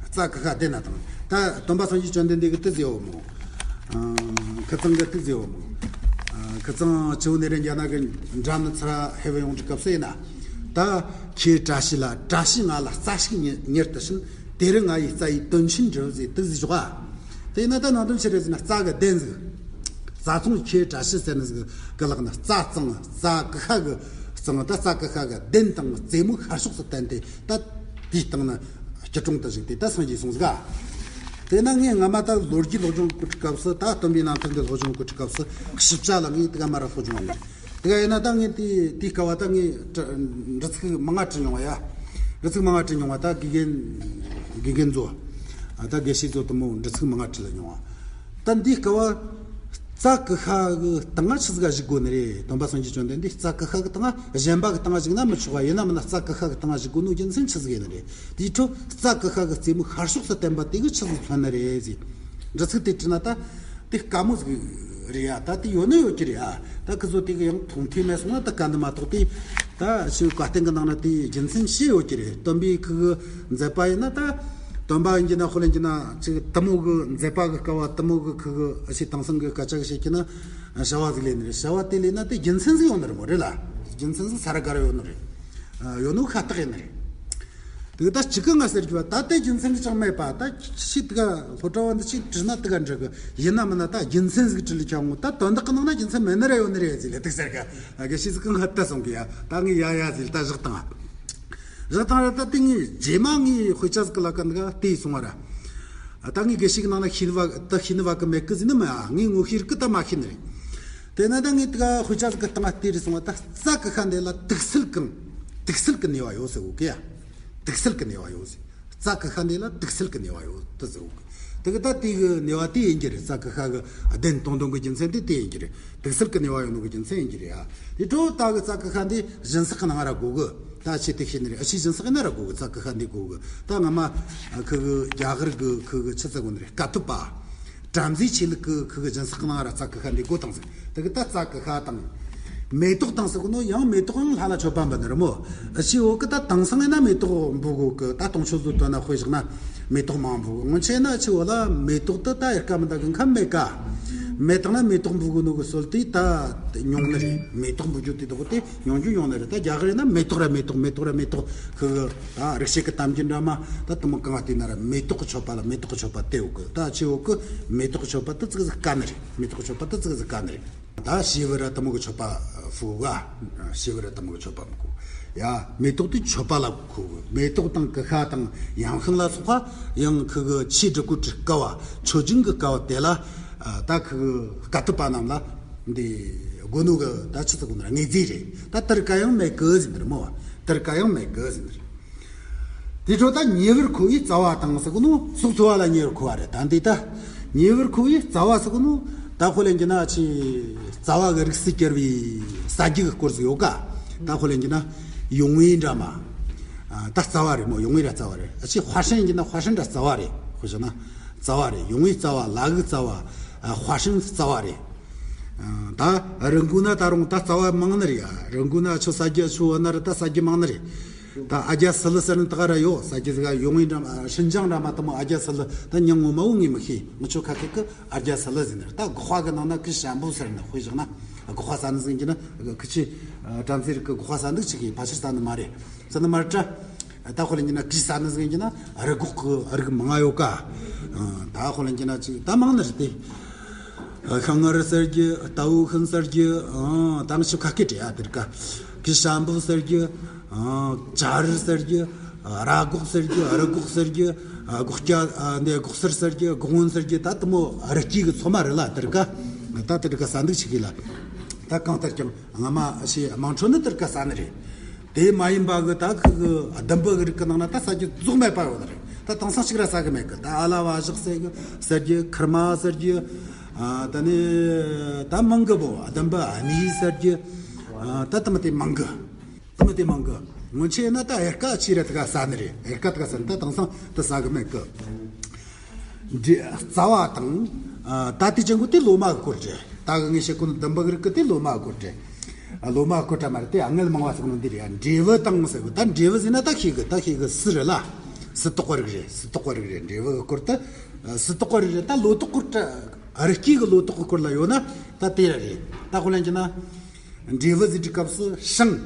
རྩྭ་ཀུ་ཤ་ལྡན་ན་བཏང་། ད་སྟོན་པ་སངས་རྒྱས་བཅོམ་ལྡན་འདས་ཀྱི་དེ་ཟེར་བ་མོ། ཨ། ཁི་ཚང་གི་དེ་ཟེར་བ་མོ། ཨ། ཁི་ཚང་ཆུ་བོ་ནེ་རན་རྒྱ་ན་གི་འགྲམ་ནི་ཚ་ཧེ་བ་ཡོང་དུས་སྐབས་སུ་ཡིན་ན། ད་ཁྱེད་བཀྲ་ཤིས་ལ། བཀྲ་ཤིས་ང་ལ་རྩྭ་ཞིག་ཉེ་ཉེར་དུ་བྱིན། དེ་རུ་ང་ཡི་རྩྭ་ཡི་དོན་ཆེན་འགྲུབ་ཟེར་དུག་ཟིག་བཞག་ཨ། དེ་ཡིན་ན་ད་ནང་དོན་ཆི་རེད་ཟེར་ན་རྩྭ་གི་གདན་ཟིག་རྩྭ་ཚང་ཁྱེད་བཀྲ་ཤིས་ཟེར་ནི་ཟིག་གི་ལག་ན་རྩྭ་གཙང་། རྩྭ་ཀུ་ཤ་གི་གཙང་། ད་རྩྭ་ཀུ་ཤ་གི་གདན་དང་རྩེ་མོ་ཤར་ཕྱོགས་སུ་བསྟན་ཏེ་ད་དེའི་སྟེང་ན། སྐྱིལ་ཀྲུང་དུ་བཞུགས་ཏེ་ད་སངས་རྒྱས་སོང་ཟིག་ག་དེ་ན་ངས་སྔ་མ་ད་ལོ་རྒྱུས་སློབ་སྦྱོང་གི་སྐབས་སུ། ད་སྟོན་པའི་རྣམ་ཐར་འདི་སློབ་སྦྱོང་གི་སྐབས་སུ་ཞིབ་ཆ་ལ་ངས་དེ་ག་མ་ར་སློབ་སྦྱོང་མེད། དེ་ག་ཡིན་ན་ད་ངས་དེ་དེའི་སྐབས་བ་ད་ངས་འབྲི་ཚིག་མང་ང་བྲིས་མྱོང་བ་ཡ། འབྲི་ཚིག་མང་ང་བྲིས་མྱོང་བ། ད་དགེ་རྒན་དགེ་རྒན་ཚོ། ཨ། ད་དགེ་བཤེས་ཚོ་དུ་མོ་འདྲི་ཚིག་མང་ང་དྲིས་ལ་མྱོང་བ། ད་འདི་སྐབས་རྩ་ཀུ་ཤ་གི་སྟེང་ང་ཆི་ཟིག་ག་བཞུགས་དགོས་ནི་རེད། སྟོན་པ་སངས་རྒྱས་བཅོམ་ལྡན་འདས་རྩ་ཀུ་ཤ་གི་སྟེང་ང་གཞན་པ་གི་སྟེང་ང་བཞུགས་ན་མི་ཆོག་པ། ཡིན་ན་མིན་ན་རྩ་ཀུ་ཤ་གི་སྟེང་ང་བཞུགས་དགོས་ནོ་རྒྱུ་མཚན་ཆི་ཟིག་ཡིན་ནི་རེད། དེའི་འཕྲོ་རྩ་ཀུ་ཤ་གི་རྩེ་མོ་ཤར་ཕྱོགས་སུ་བསྟན་པ་དེ་གི་ཆི་ཟིག་མཚོན་ནི་རེད་ཟེར། འདྲི་ཚིག་དེ་དྲིས་ན་ད་དེ་དཀའ་མོ་ཟིག་རེད་ཡ། ད་དེ་ཡོད་ནི་ཡོད་ཀྱི་རེད་ཡ། ད་ཁི་ཚོ་དེ་གི་ཡང་མཐོང་ཐོས་མེད་སོང་ན་ད་དཀའ་འདི་མ་གཏོགས། དེ་ད་ཞུ་བཀའ་བསྟན་གི་ནང་ན་དེའི་རྒྱུ་མཚན་ཤེས་ཡོད་ཀྱི་རེད། སྟོན་པའི་ཁུ་གི་མཛད་པ་ཡིན་ན། ད་སྟོན་པ་ཡིན་གྱི་ན་དཔེ་ལེན་གྱི་ན་ཅིག་དུ་མོ་གི་མཛད་པ་གི་སྐབས་བ་དུ་མོ་གི་ཁུ་གི་ཨ་ཞེ་དེང་སང་གི་སྐད་ཆ་གི་བཤད་ཀྱི་ན་བྱ་བ་ཟིག་ལས་ནི་རེད། བྱ་བ་དེ་ལས་ན་དེ་རྒྱུ་མཚན་ཟིག་ཡོད་ནི་རེད་མོ། རེད་ལ། རྒྱུ་མཚན་ཟིག་ས་ར་ག་ར་ཡོད་ནི་རེད། ཨ། ཡོད་ནོ་ཤ་སྟག་ཡིན་ནི་རེད། དེ་ད་ཅི་གི་ང་ཟེར་རྒྱུ་བ། ད་དེ་རྒྱུ་མཚན་གི་ཅང་མེད་པ། ད་ཤི་དེ་ག་སློབ་གྲྭ་བ་འདི་ཅིག་དྲིས་ན་དེ་ག་འདྲི་གི། ཡིན་ན་མིན་ན་ད་རྒྱུ་མཚན་ཟིག་དྲིས་ལ་ཁྱོད་ངོ་ད་དོན་དག་གི་ནང་ན་རྒྱུ་མཚན་མེད་ནི་ར་ཡོད་ནི་རེད་ཟེར་ལེ་དེ་ཟེར་གི། ཨ། གི་ཤི་ཟིག་གི་ང་ད་སོང་གི་ཡ། ད་ངས་ཡ་ཡ་ཟེར་ད་བཞག་བཏང་། བཞག་བཏང་ར། ད་དེ་ངས་རྗེས་མ་ངས་དཔེ་ཆ་ཟིག་གི་ལ་ཀ་འདི་ག་དེ་སོང་བ་ར། ཨ། ད་ངས་དགེ་བཤེས་ཀྱི་ནང་ན་ཤེས་ནི་བ་ད་ཤེས་ནི་བ་གི་མེད་གི་ཟེར་ནི་མ། ངས་ངོ་ཤེས་རིག་གི་ད་མ་ཤེས་ནི་རེད། དེ་ན་ད་ངས་དེ་ག་དཔེ་ཆ་ཟིག་གི་སྟེང་ང་བལྟས་རེ་སོང་བ། ད་རྩ་ཀུ་ཤ་འདི་ལ་དུག་སེལ་གང་། དུག་སེལ་གི་ནུས་པ་ཡོད་ཟེར་གོ་གི་ཡ། དུག་སེལ་གི་ནུས་པ་ཡོད་ཟེར། རྩ་ཀུ་ཤ་འདི་ལ་དུག་སེལ་གི་ནུས་པ་ཡོད་དུ་ཟེར་གོ་གི། དེ་གི་ད་དེ་གི་ནུས་པ་དེ་ཡིན་གྱི་རེད། རྩ་ཀུ་ཤ་གི་གདན་སྟོང་སྟོང་གི་རྒྱུ་མཚན་དེ་དེ་ཡིན་གྱི་རེད། དུག་སེལ་གི་ནུས་པ་ཡོད་ནོ་གི་རྒྱུ་མཚན་ཡིན་གྱི་རེད་ཡ། དེ་འཕྲོ་ད་གི་རྩ་ཀུ་ཤ་འདི་སྦྱིན་སྲེག་གི་ནང་ར་དགོས་གི། ད་ཆེ་དེ་ཤེས་ནི་རེད། ཨ་ཆེ་སྦྱིན་སྲེག་ཡིན་ན་ར་དགོས་གི། རྩ་ཀུ་ཤ་འདི་དགོས་གི། ད་སྔ་མ་ཁུ་གི་རྒྱ་གར་གི་ཁུ་གི་ཆི་ཟེར་གོ་ནི་རེད། དཀའ་ཐུབ་པ། བྲམ་ཟེའི་ཆོས་ལུགས་ཀྱི་ཁུ་གི་སྦྱིན་སྲེག་ནང་ར་རྩ་ཀུ་ཤ་འདི་དགོས་བཏང་ཟིག། དེ་གི་ད་རྩ་ཀུ་ཤ་དང་། མེ་ཏོག་དང་ཟེར་གོ་ནོ། ཡང་མེ་ཏོག་ཡང་ལྷ་ལ་མཆོད་པ་འབུལ་ནི་རེད་མོ། ཨ་ཆེ་འོ་གི་ད་དེང་སང་ཡིན་ན་མེ་ཏོག་འབུལ་གོ་གི། ད་དུང་ཆོས་བཟོ་དོན་ན་དཔེ་བཞག་ན་མེ་ཏོག་མང་འབུལ་གོ། སྔོན་ཆད་ན་ཆི་འོ་ལ་མེ་ཏོག་དེ་ད་ཡར་ཀ་མི་འདའ་གི་མཁན་མེད་ཀ། མེད་དང་ན་མེ་ཏོག་འབུལ་གོ་ནོ་གི་སྲོལ་དེ་ད་ཉུང་ནི་རེད། མེ་ཏོག་འབུལ་རྒྱུ་དེ་དག་དེ་ཉུང་རྒྱུ་ཉུང་ནི་རེད། ད་རྒྱ་གར་ཡིན་ན་མེ་ཏོག་ར་མེ་ཏོག། མེ་ཏོག་ར་མེ་ཏོག། ཁུ་གི་ད་རིག་བྱེད་ཀྱི་གཏམ་རྒྱུད་འདྲ་མ་ད་དུ་མོ་གང་བ་དེ་ན་ར་མེ་ཏོག་གི་མཆོད་པ་ལ་མེ་ཏོག་གི་མཆོད་པ་དེ་འོ་གི། ད་ཆེ་འོ་གི་མེ་ཏོག་གི་མཆོད་པ་དེ་ཙིག་ཟིག་དཀའ་ནི་རེད། མེ་ཏོག་གི་མཆོད་པ་དེ་ཙིག་ཟིག་དཀའ་ནི་རེད། ད་ཤེས་བུ་ར་དུ་མོ་གི་མཆོད་པ་ཕུལ་ག། ཤེས་བུ་ར་དུ་མོ་གི་མཆོད་པ་མི་དགོས་ཡ། མེ་ཏོག་དེ་མཆོད་པ་ལ་མཁོ་གི། མེ་ཏོག་དང་ཀུ་ཤ་དང་ཡམ་ཤིང་ལ་སོགས་པ་ཡང་ཁུ་གི་ཆོས་སྒྲུབ་གོ་དཀའ་བ། མཆོད་སྦྱིན་གི་དཀའ་བ་དེ་ལ། ཨ། ད་ཁུ་གི་དཀའ་ཐུབ་པ་རྣམས་ལ་འདི་དགོས་ནོ་གི་ད་ཆི་ཟེར་གོ་ནི་ར་དངོས་རྫས་རེད། ད་དེར་ཀ་ཡང་མེད་གི་ཟེར་ནི་རེད་མོ། དེར་ཀ་ཡང་མེད་གི་ཟེར་ནི་རེད། དེ་འཕྲོ་ད་ཉེ་བར་མཁོ་བའི་རྩ་བ་དང་ཟེར་གོ་ནོ། སྲོག་འཚོ་བ་ལ་ཉེ་བར་མཁོ་བ་རེད། ད་འདི་ད་ཉེ་བར་མཁོ་བའི་རྩ་བ་ཟེར་གོ་ནོ། ད་དཔེ་ལེན་གྱི་ན་ཆི་རྩ་བ་གི་རིགས་སུ་གྱུར་པའི་ས་རྒྱུ་གི་སྐོར་ཟིག་ཡོད་ཀ། ད་དཔེ་ལེན་གྱི་ན་ཡུང་བའི་འདྲ་མ། ཨ། ད་རྩ་བ་རེད་མོ། ཡུང་བའི་ར་རྩ་བ་རེད། ཨ་ཆེ་ཧྭ་ཧྲན་ཡིན་གྱི་ན་ཧྭ་ཧྲན་ར་རྩ་བ་རེད། དཔེ་བཞག་ན་རྩ་བ་རེད། ཡུང་བའི་རྩ་བ། ལ་གི་རྩ་བ། ཨ། ཧྭ་ཧྲན་རྩ་བ་རེད། ཨ། ད་རི་མགོ་ན་ད་རུང་ད་རྩ་བ་མང་ནི་རེད་ཡ། རི་མགོ་ན་ཆུ་ས་རྒྱུ་ཆུ་བོ་ན་ར་ད་ས་རྒྱུ་མང་ནི་རེད། ད་ཨ་རྒྱ་སི་ལི་ཟེར་ནི་ད་ག་ར་ཡོད། ས་རྒྱུ་ཟིག་ག་ཡུང་བའི་འདྲ་མ། ཨ། ཧྲིན་ཅང་འདྲ་མ་དུ་མོ་ཨ་རྒྱ་སི་ལི་ད་མྱིང་ངོ་མ་བོ་ངས་མི་ཤེས། ངི་ཆོ་ཁ་ཁེ་གི་ཨ་རྒྱ་སི་ལི་ཟེར་ནི་རེད། ད་སྒོག་པ་གི་ནང་ན་ཀི་ཤམ་བུ་ཟེར་ནི། དཔེ་བཞག་ན་སྒོག་པ་ཟ་ནི་ཟིག་ཡིན་གྱི་ན་ཁི་ཆི་བྲམ་ཟེ་རིགས་གི་སྒོག་པ་ཟ་འདུག་ཅིག་གི་ཕལ་ཆེར་ཟ་ནི་མ་རེད། ཟ་ནི་མ་རེད་དྲ། ད་དཔེ་ལེན་གྱི་ན་ཀི་ཟ་ནི་ཟིག་ཡིན་གྱི་ན་རི་སྒོག་གི་རིགས་མང་ང་ཡོད་ཀ། ད་དཔེ་ལེན་གྱི་ན་ཅིག་ད་མང་ནི་རེད་དེ། ཤང་ངར་ཟེར་རྒྱུ། རྟ་བོ་ཤིན་ཟེར་རྒྱུ། ཨང་། ད་ངི་ཆོ་ཁ་སྐད་བྲིས་ཡ་དེར་ཀ། ཀི་ཤམ་བུ་ཟེར་རྒྱུ། ཨང་། བྱ་རི་ཟེར་རྒྱུ། ར་སྒོག་ཟེར་རྒྱུ། རི་སྒོག་ཟེར་རྒྱུ། ཨ། སྒོག་སྐྱ། ཨ། འདི་སྒོག་སེར་ཟེར་རྒྱུ། སྒོག་སྔོན་ཟེར་རྒྱུ། ད་དུ་མོ་རི་སྐྱེས་གི་ཚོད་མ་རེད་ལ་དེར་ཀ། ད་དེར་ཀ་ཟ་འདུག་ཅིག་གི་ལ། ད་གང་ལྟར་ཀྱང་སྔ་མ་ཞེ་དམངས་ཁྲོད་ནི་དེར་ཀ་ཟ་ནི་རེད། དེ་མ་ཡིན་པ་གི་ད་ཁུ་གི་ལྡུམ་བུ་གི་རིགས་གི་ནང་ན་ད་ཟ་རྒྱུ་རྫོགས་མེད་པ་ཡོད་རེད། ད་དེང་སང་གཅིག་ར་ཟ་གི་མེད་གི། ད་ཨ་ལ་བ་བཞག་ཟེར་གི་ཟེར་རྒྱུ། ཁུར་མ་ཟེར་རྒྱུ། ཨ། ད་ནི་ད་མང་གི་བོ། ལྡུམ་བུ་ཨ་ནི་ཟེར་རྒྱུ། ཨ། ད་དུ་མ་དེ་མང་གི། དུ་མ་དེ་མང་གི། སྔོན་ཆད་ན་ད་དབྱར་ཁ་ཆེ་ར་དེ་ག་ཟ་ནི་རེད། དབྱར་ཁ་དེ་ག་ཟ་ནི། ད་དེང་སང་དེ་ཟ་གི་མེད་གི། འབྲས། རྩ་བ་དང་། ཨ། ད་དེ་ཅན་གོ་དེ་ལོ་མ་གི་སྐོར་རེད། ད་གི་ངས་བཤད་གོ་ནི་ལྡུམ་བུ་གི་རིགས་གི་དེ་ལོ་མ་གི་སྐོར་རེད། ཨ། ལོ་མ་གི་སྐོར་ར་མ་རེད་དེ། ཨ། ངལ་མང་བ་ཟེར་གོ་ནི་འདི་རེད། འབྲས་བུ་དང་ཟེར་གོ། ད་འབྲས་བུ་ཟེར་ན་ད་ཤེས་གི། ད་ཤེས་གི། སུ་རེད་ལ། སུ་ཏོག་གི་རིགས་རེད། སུ་ཏོག་གི་རིགས་རེད། འབྲས་བུ་གི་སྐོར་དེ། ཨ། སུ་ཏོག་གི་རིགས་རེད། ད་ལོ་ཏོག་སྐོར་དེ། ཨ། རི་སྐྱེས་གི་ལོ་ཏོག་གི་སྐོར་ལ་ཡོད་ན་ད་དེ་ར་རེད། ད་དཔེ་ལེན་གྱི་ན། འབྲས་བུ་ཟེར་དུས་སྐབས་སུ་ཤིང་།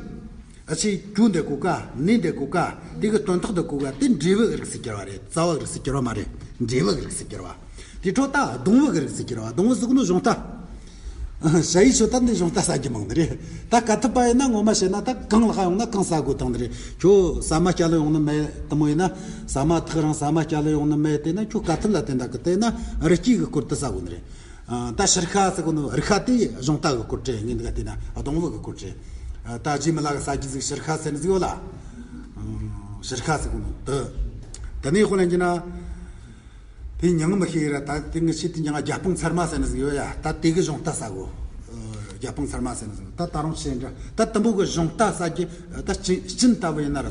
ཨ་ཆེ་གྱུ་འདེ་གོ་ཀ། ནི་འདེ་གོ་ཀ། དེ་གི་སྟོན་ཐོག་འདེ་གོ་ཀ། དེ་འབྲས་བུ་རིགས་སུ་གྱུར་བ་རེད། རྩ་བ་རིགས་སུ་གྱུར་བ་མ་རེད། འབྲས་བུ་རིགས་སུ་གྱུར་བ། དེ་འཕྲོ་ད་སྡོང་བུ་རིགས་སུ་གྱུར་བ། སྡོང་བུ་ཟེར་གོ་ནོ་གཞུང་རྟ། ཞ་ཡི་ཆོ་ད་འདི་གཞུང་རྟ་ཟ་རྒྱུ་མང་ནི་རེད། ད་དཀའ་ཐུབ་པ་ཡིན་ན་ངོ་མ་བཤད་ན་ད་གང་ལ་ཧ་ཡོང་ན་གང་ཟ་དགོས་བཏང་ནི་རེད། ཁྱོད་ཟ་མ་སྐྱ་ལ་ཡོང་ནི་མེད་དུ་མོ་ཡིན་ན། ཟ་མ་ཐག་རིང་ཟ་མ་སྐྱ་ལ་ཡོང་ནི་མེད། དེ་ན་ཁྱོད་དཀའ་ཐུབ་ལ་བརྟེན་ད་གི། དེ་ན་རི་སྐྱེས་གི་སྐོར་དེ་ཟ་དགོས་ནི་རེད། ཨ། ད་ཕྱིར་ཤ་ཟེར་གོ་ནོ། རི་ཤ་དེ་གཞུང་རྟ་གི་སྐོར་རེད། ངས་འདི་ག་བལྟས་ན་སྡོང་བུ་གི་སྐོར་རེད། ཨ། ད་རྗེ་མི་ལ་གི་ཟ་རྒྱུ་ཟིག་ཕྱིར་ཤ་ཟེར་ནི་ཟིག་ཡོད་ལ། ཨ། ཕྱིར་ཤ་ཟེར་གོ་ནོ་དེ། དེ་ནས་དཔེ་ལེན་གྱི་ན། དེ་མྱིང་མི་ཤེས་ར། ད་དེ་ངི་ཆེད་དུ་མྱིང་རྒྱ་སྤུངས་ཚར་མ་ཟེར་ནི་ཟིག་ཡོད་ཡ། ད་དེ་གི་གཞུང་རྟ་ཟ་གོ། རྒྱ་སྤུངས་ཚར་མ་ཟེར་ནི་ཟིག་ད་ད་རུང་ཆེ་འདྲ། ད་དུམ་བུ་གི་གཞུང་རྟ་ཟ་རྒྱུ། ད་སྤྱིན་སྤྱིན་ལྟ་བུ་ཡིན་ན་ར་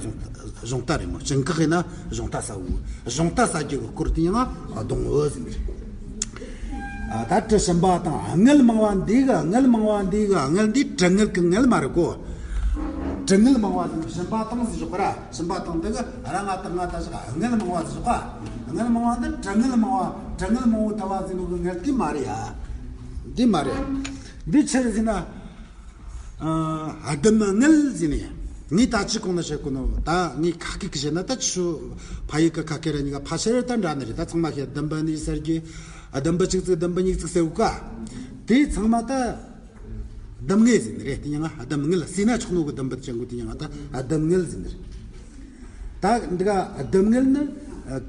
གཞུང་རྟ་རེད་མོ། སྤྱིན་ཁག་ཡིན་ན་གཞུང་རྟ་ཟ་གོ། གཞུང་རྟ་ཟ་རྒྱུ་གི་སྐོར་དེ་ཡང་སྡོང་བོ་ཟིག་རེད། ཨ། ད་དྲི་ཞིམ་པ་དང་། དངུལ་མང་བ་འདི་གི། དངུལ་མང་བ་འདི་གི། དངུལ་འདི་དྲི་དངུལ་གི་དངུལ་མ་རེད་གོ། དྲི་དངུལ་མང་བ་ཟིག་ཞིམ་པ་དང་ཟིག་ཞོག་ག་ར། ཞིམ་པ་དང་འདི་གི་ར་ང་ད་ང་ད་ཞོག་དངུལ་མང་བ་ཟིག་ཞོག་ག་དངུལ་མང་བ་འདི་དྲི་དངུལ་མང་བ། དྲི་དངུལ་མང་བོ་ད་བ་ཟིག་ནོ་གི་དངུལ་དེ་མ་རེད་ཡ། འདི་མ་རེད། འདི་ཆི་རེད་ཟེར་ན། ཨ། ལྡུམ་དངུལ་ཟེར་ནས། ངས་ད་ཅི་གོང་ན་བཤད་གོ་ནོ། ད་ངས་ཁ་སྐད་ཀྱི་བཤད་ན། ད་ཆུ་ཕ་ཡུལ་གི་ཁ་སྐད་ར་གཉིས་ཀ་ཕལ་ཆེར་ད་འདྲ་ནི་རེད། ད་ཚང་མ་ཤེས། ལྡུམ་པ་ནི་ཟེར་གི། ལྡུམ་པ་གཅིག་བརྩིགས། ལྡུམ་པ་གཉིས་བརྩིགས་ཟེར་གོ་ག་དེ་ཚང་མ་ད་ལྡུམ་དངུལ་ཟེར་ནི་རེད། དེ་ཡང་ལྡུམ་དངུལ་ཟེར་ན་ཆོག་ནོ་གི། ལྡུམ་པ་ཅན་གོ་དེ་ཡང་ད་ལྡུམ་དངུལ་ཟེར་ནི་རེད། ད་འདི་ག་ལྡུམ་དངུལ་ནི།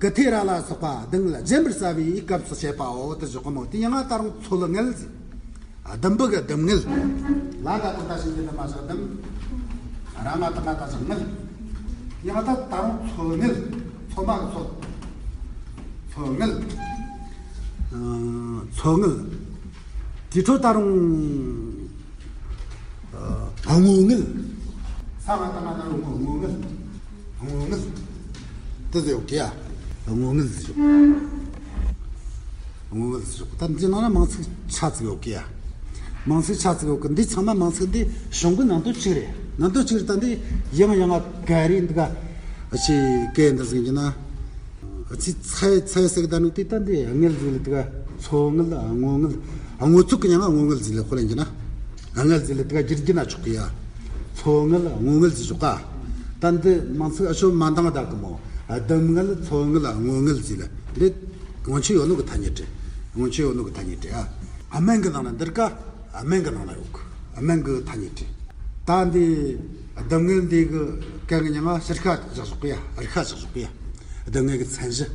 ཀུ་ཐེ་ར་ལ་སོགས་པ་ལྡུམ་དངུལ་རྒྱན་པར་བྱ་བའི་སྐབས་སུ་བཤད་པའོ། དེ་ཞོག་གི་མོ། དེ་ཡང་ད་རུང་ཚོད་དངུལ་ཟེར། ལྡུམ་པ་གི་ལྡུམ་དངུལ། ལ་ད་ཏག་ཏ་ཞིག་གི་ལྡུམ་མ་ཞིག་ལྡུམ། ར་ང་ཏག་ང་ད་ཞིག་དངུལ། ཡང་ད་ད་རུང་ཚོད་དངུལ། ཚོད་མ་གི་ཚོད། ཚོད་དངུལ། ཨ། ཚོད་དངུལ། དེ་འཕྲོ་ད་རུང་། ཨ། དངུལ་དངུལ། ས་ང་ཏ་ང་ད་རུང་དངུལ་དངུལ། དངུལ་དངུལ། དེ་ཟེར་ཡོད་ཀི་ཡ། དངུལ་དངུལ་ཟེར་ཡོད། དངུལ་དངུལ་ཟེར་ཡོད། ད་འདི་ནང་ན་མིང་ཚིག་ཆ་ཙིག་ཡོད་ཀི་ཡ། མིང་ཚིག་ཆ་ཙིག་ཡོད་ཀི། འདི་ཚང་མ་མིང་ཚིག་འདི་གཞུང་གི་ནང་དོན་གཅིག་རེད། ནང་དོན་གཅིག་རེད། ད་འདི་ཡང་ཡང་ག་རེ་འདི་ག་ཞིག་གི་འདི་ཟིག་ཡིན་ན། ཚིག་ཚ་ཚ་ཟིག་ད་ནུ་དེ་ད་འདི་དངུལ་ཟིག་ལ་འདི་ག་ཚོད་དངུལ། དངུལ་དངུལ། དངུལ་ཚོད་ཀྱི་མྱིང་ང་དངུལ་དངུལ་ཟིག་ལ་ཁོ་ལ་ཡིན་ན། དངུལ་ཟིག་ལ་དེ་ག་བསྒྱུར་རྒྱུ་ན་ཆོག་གི་ཡ། ཚོད་དངུལ་དངུལ་དངུལ་ཟིག་ཆོག་ག་ད་འདི་མིང་ཚིག་ཨ་ཆོ་མ་འདང་ད་གི་མོ། ལྡུམ་དངུལ། ཚོད་དངུལ། དངུལ་དངུལ་ཟིག་ལ། འདི་སྔོན་ཆད་ཡོད་ནོ་གི་ཐ་སྙད་རེད། སྔོན་ཆད་ཡོད་ནོ་གི་ཐ་སྙད་རེད་ཨ། སྨན་གི་ནང་ན་འདིར་ཀ། སྨན་གི་ནང་ན་ཡོད་གི། སྨན་གི་ཐ་སྙད་རེད། ད་འདི་ལྡུམ་དངུལ་འདི་གི་གན་གི་མྱིང་ང་ཕྱིར་ཤ་བཞག་བཞག་གི་ཡ། རི་ཤ་བཞག་བཞག་གི་ཡ། ལྡུམ་དངུལ་གི་མཚན་གཞི་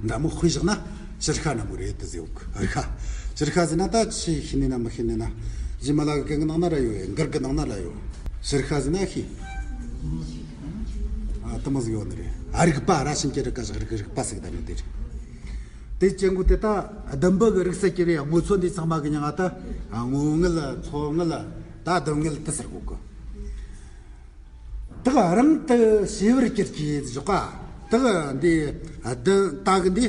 འདྲ་མོ་དཔེ་བཞག་ན་ཕྱིར་ཤ་འདྲ་མོ་རེད་དེ་ཟེར་གི། རི་ཤ། ཕྱིར་ཤ་ཟེར་ན་ད་ཆི་ཤེས་ནི་ན་མི་ཤེས་ནི་ན། གཞི་མ་ལ་གི་གན་གི་ནང་ན་ར་ཡོད། མགུར་གི་ནང་ན་ར་ཡོད། ཕྱིར་ཤ་ཟེར་ན་ཤེས། ཨ། དེ་མོ་ཟིག་ཡོད་ནི་རེད། ཨ། རིག་པ་ར་ཤིན་གྱི་རིག་ག་བཞག་རིག་རིག་པ་ཟིག་ད་ནི་དེ་རེད། དེ་ཅན་གོ་དེ་ད་ལྡུམ་པ་གི་རིག་ས་ཀྱི་རེད། དངུལ་ཚོད་འདི་ཚང་མ་གི་མྱིང་ང་ད་དངུལ་དངུལ། ཚོད་དངུལ། ད་ལྡུམ་དངུལ་དེ་ཟེར་གོ་གི། དག་རིང་དུ་ཞེས་པར་གྱུར་གྱི་ཞོག་ག་དག་འདི་ལྡུམ་ད་གི་འདི་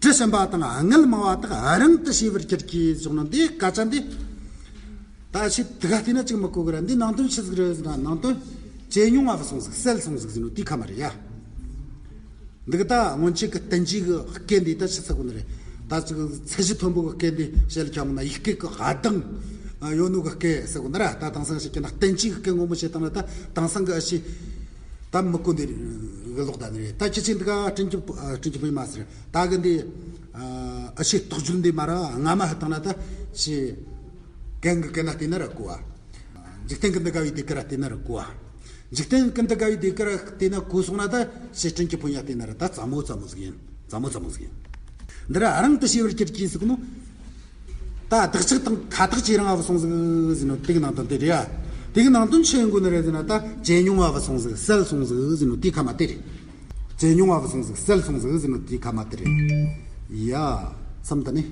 དྲི་ཞིམ་པ་དང་དངུལ་མང་བ་དག་རིང་དུ་ཞེས་པར་གྱུར་གྱི་ཞོག་ན། འདི་སྐད་ཆ་འདི་ད་ཞིག་དེ་ག་བལྟས་ན་ཅིག་མི་གོ་གི་ར། འདི་ནང་དོན་ཆི་ཟིག་རེད་ཟེར་ན། ནང་དོན་ཇེ་ཉུང་བ་སོང་ཟིག་གསལ་སོང་ཟིག་ཟེར་ནོ་དེ་ཁ་མ་རེད་ཡ། འདི་གི་ད་སྔོན་ཆད་གི་བསྟན་བཅོས་གི་སྐད་འདི་ད་ཆི་ཟེར་གོ་ནི་རེད། ད་ཅིག་ཚད་གཞི་མཐོན་པོ་གི་སྐད་འདི་བཤད་ལ་ཁྱབ་ན་ཡིག་སྐད་གི་ཨ་དང་ཡོད་ནོ་གི་སྐད་ཟེར་གོ་ནི་ར། ད་དེང་སང་ཞིག་གི་ན་བསྟན་བཅོས་གི་སྐད་ངོ་མ་བཤད་བཏང་ན་ད་དེང་སང་གི་ཨ་ཞིག་ད་མི་གོ་འདི་གི་ལོག་ད་ནི་རེད། ད་ཁྱེད་ཆེ་འདི་ག་དྲིན་གྱི་ཨ་དྲིན་གྱི་བུ་མ་ཟེར། ད་གི་འདི་ཨ་ཞིག་རྟོགས་བརྗོད་འདི་མ་ར་སྔ་མ་ཧ་བཏང་ན་ད་ཞིག་གན་གི་སྐད་ན་བལྟས་ན་ར་གོ་བ། འཇིག་རྟེན་གི་འདི་ག་བའི་སྡེ་ཁུལ་ར་བལྟས་ན་ར་གོ་བ། འཇིག་རྟེན་གི་འདི་ག་བའི་སྡེ་ཁུལ་ར་བལྟས་ན་གོ་སོང་ན་ད་ཞེ་དྲིན་གྱི་ཕོ་ཉ་བལྟས་ན་ར་ད་ཙམ་མོ་ཙམ་མོ་ཟིག་ཡིན། ཙམ་མོ་ཙམ་མོ་ཟིག་ཡིན། འདི་ར་རང་དུ་ཤེས་པར་གྱུར་གྱིས་ཟིག་ནོ། ད་བདག་ཅག་དང་ཁ་ཐག་ཇེ་རིང་བ་སོང་ཟིག་ཟེར་ནོ་དེ་གི་ནང་དོན་དེ་རེད་ཡ། དེ་གི་ནང་དོན་ཆི་ཡིན་དགོས་ནི་རེད་ཟེར་ན། ད་ཇེ་ཉུང་བ་སོང་ཟིག་གསལ་སོང་ཟིག་ཟེར་ནོ་དེ་ཁ་མ་དེ་རེད། ཇེ་ཉུང་བ་སོང་ཟིག་གསལ་སོང་ཟིག་ཟེར་ནོ་དེ་ཁ་མ་དེ་རེད། ཡ། མཚམས་ད་ནི།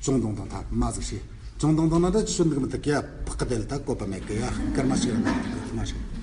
ཅུང་དང་དང་ཐ་མ་ཟིག་ཤེས། ཅུང་དང་དང་ན་ད་ཆུ་འདུག་མི་ཐུབ་ཀྱི་ཡ། ཕག་གི་དེ་ལ་ད་བཀོད་པ་མེད་གི་ཡ། སྐར་མ་ཞིག་ར་མ་ཐུབ་གི་མ་ཞིག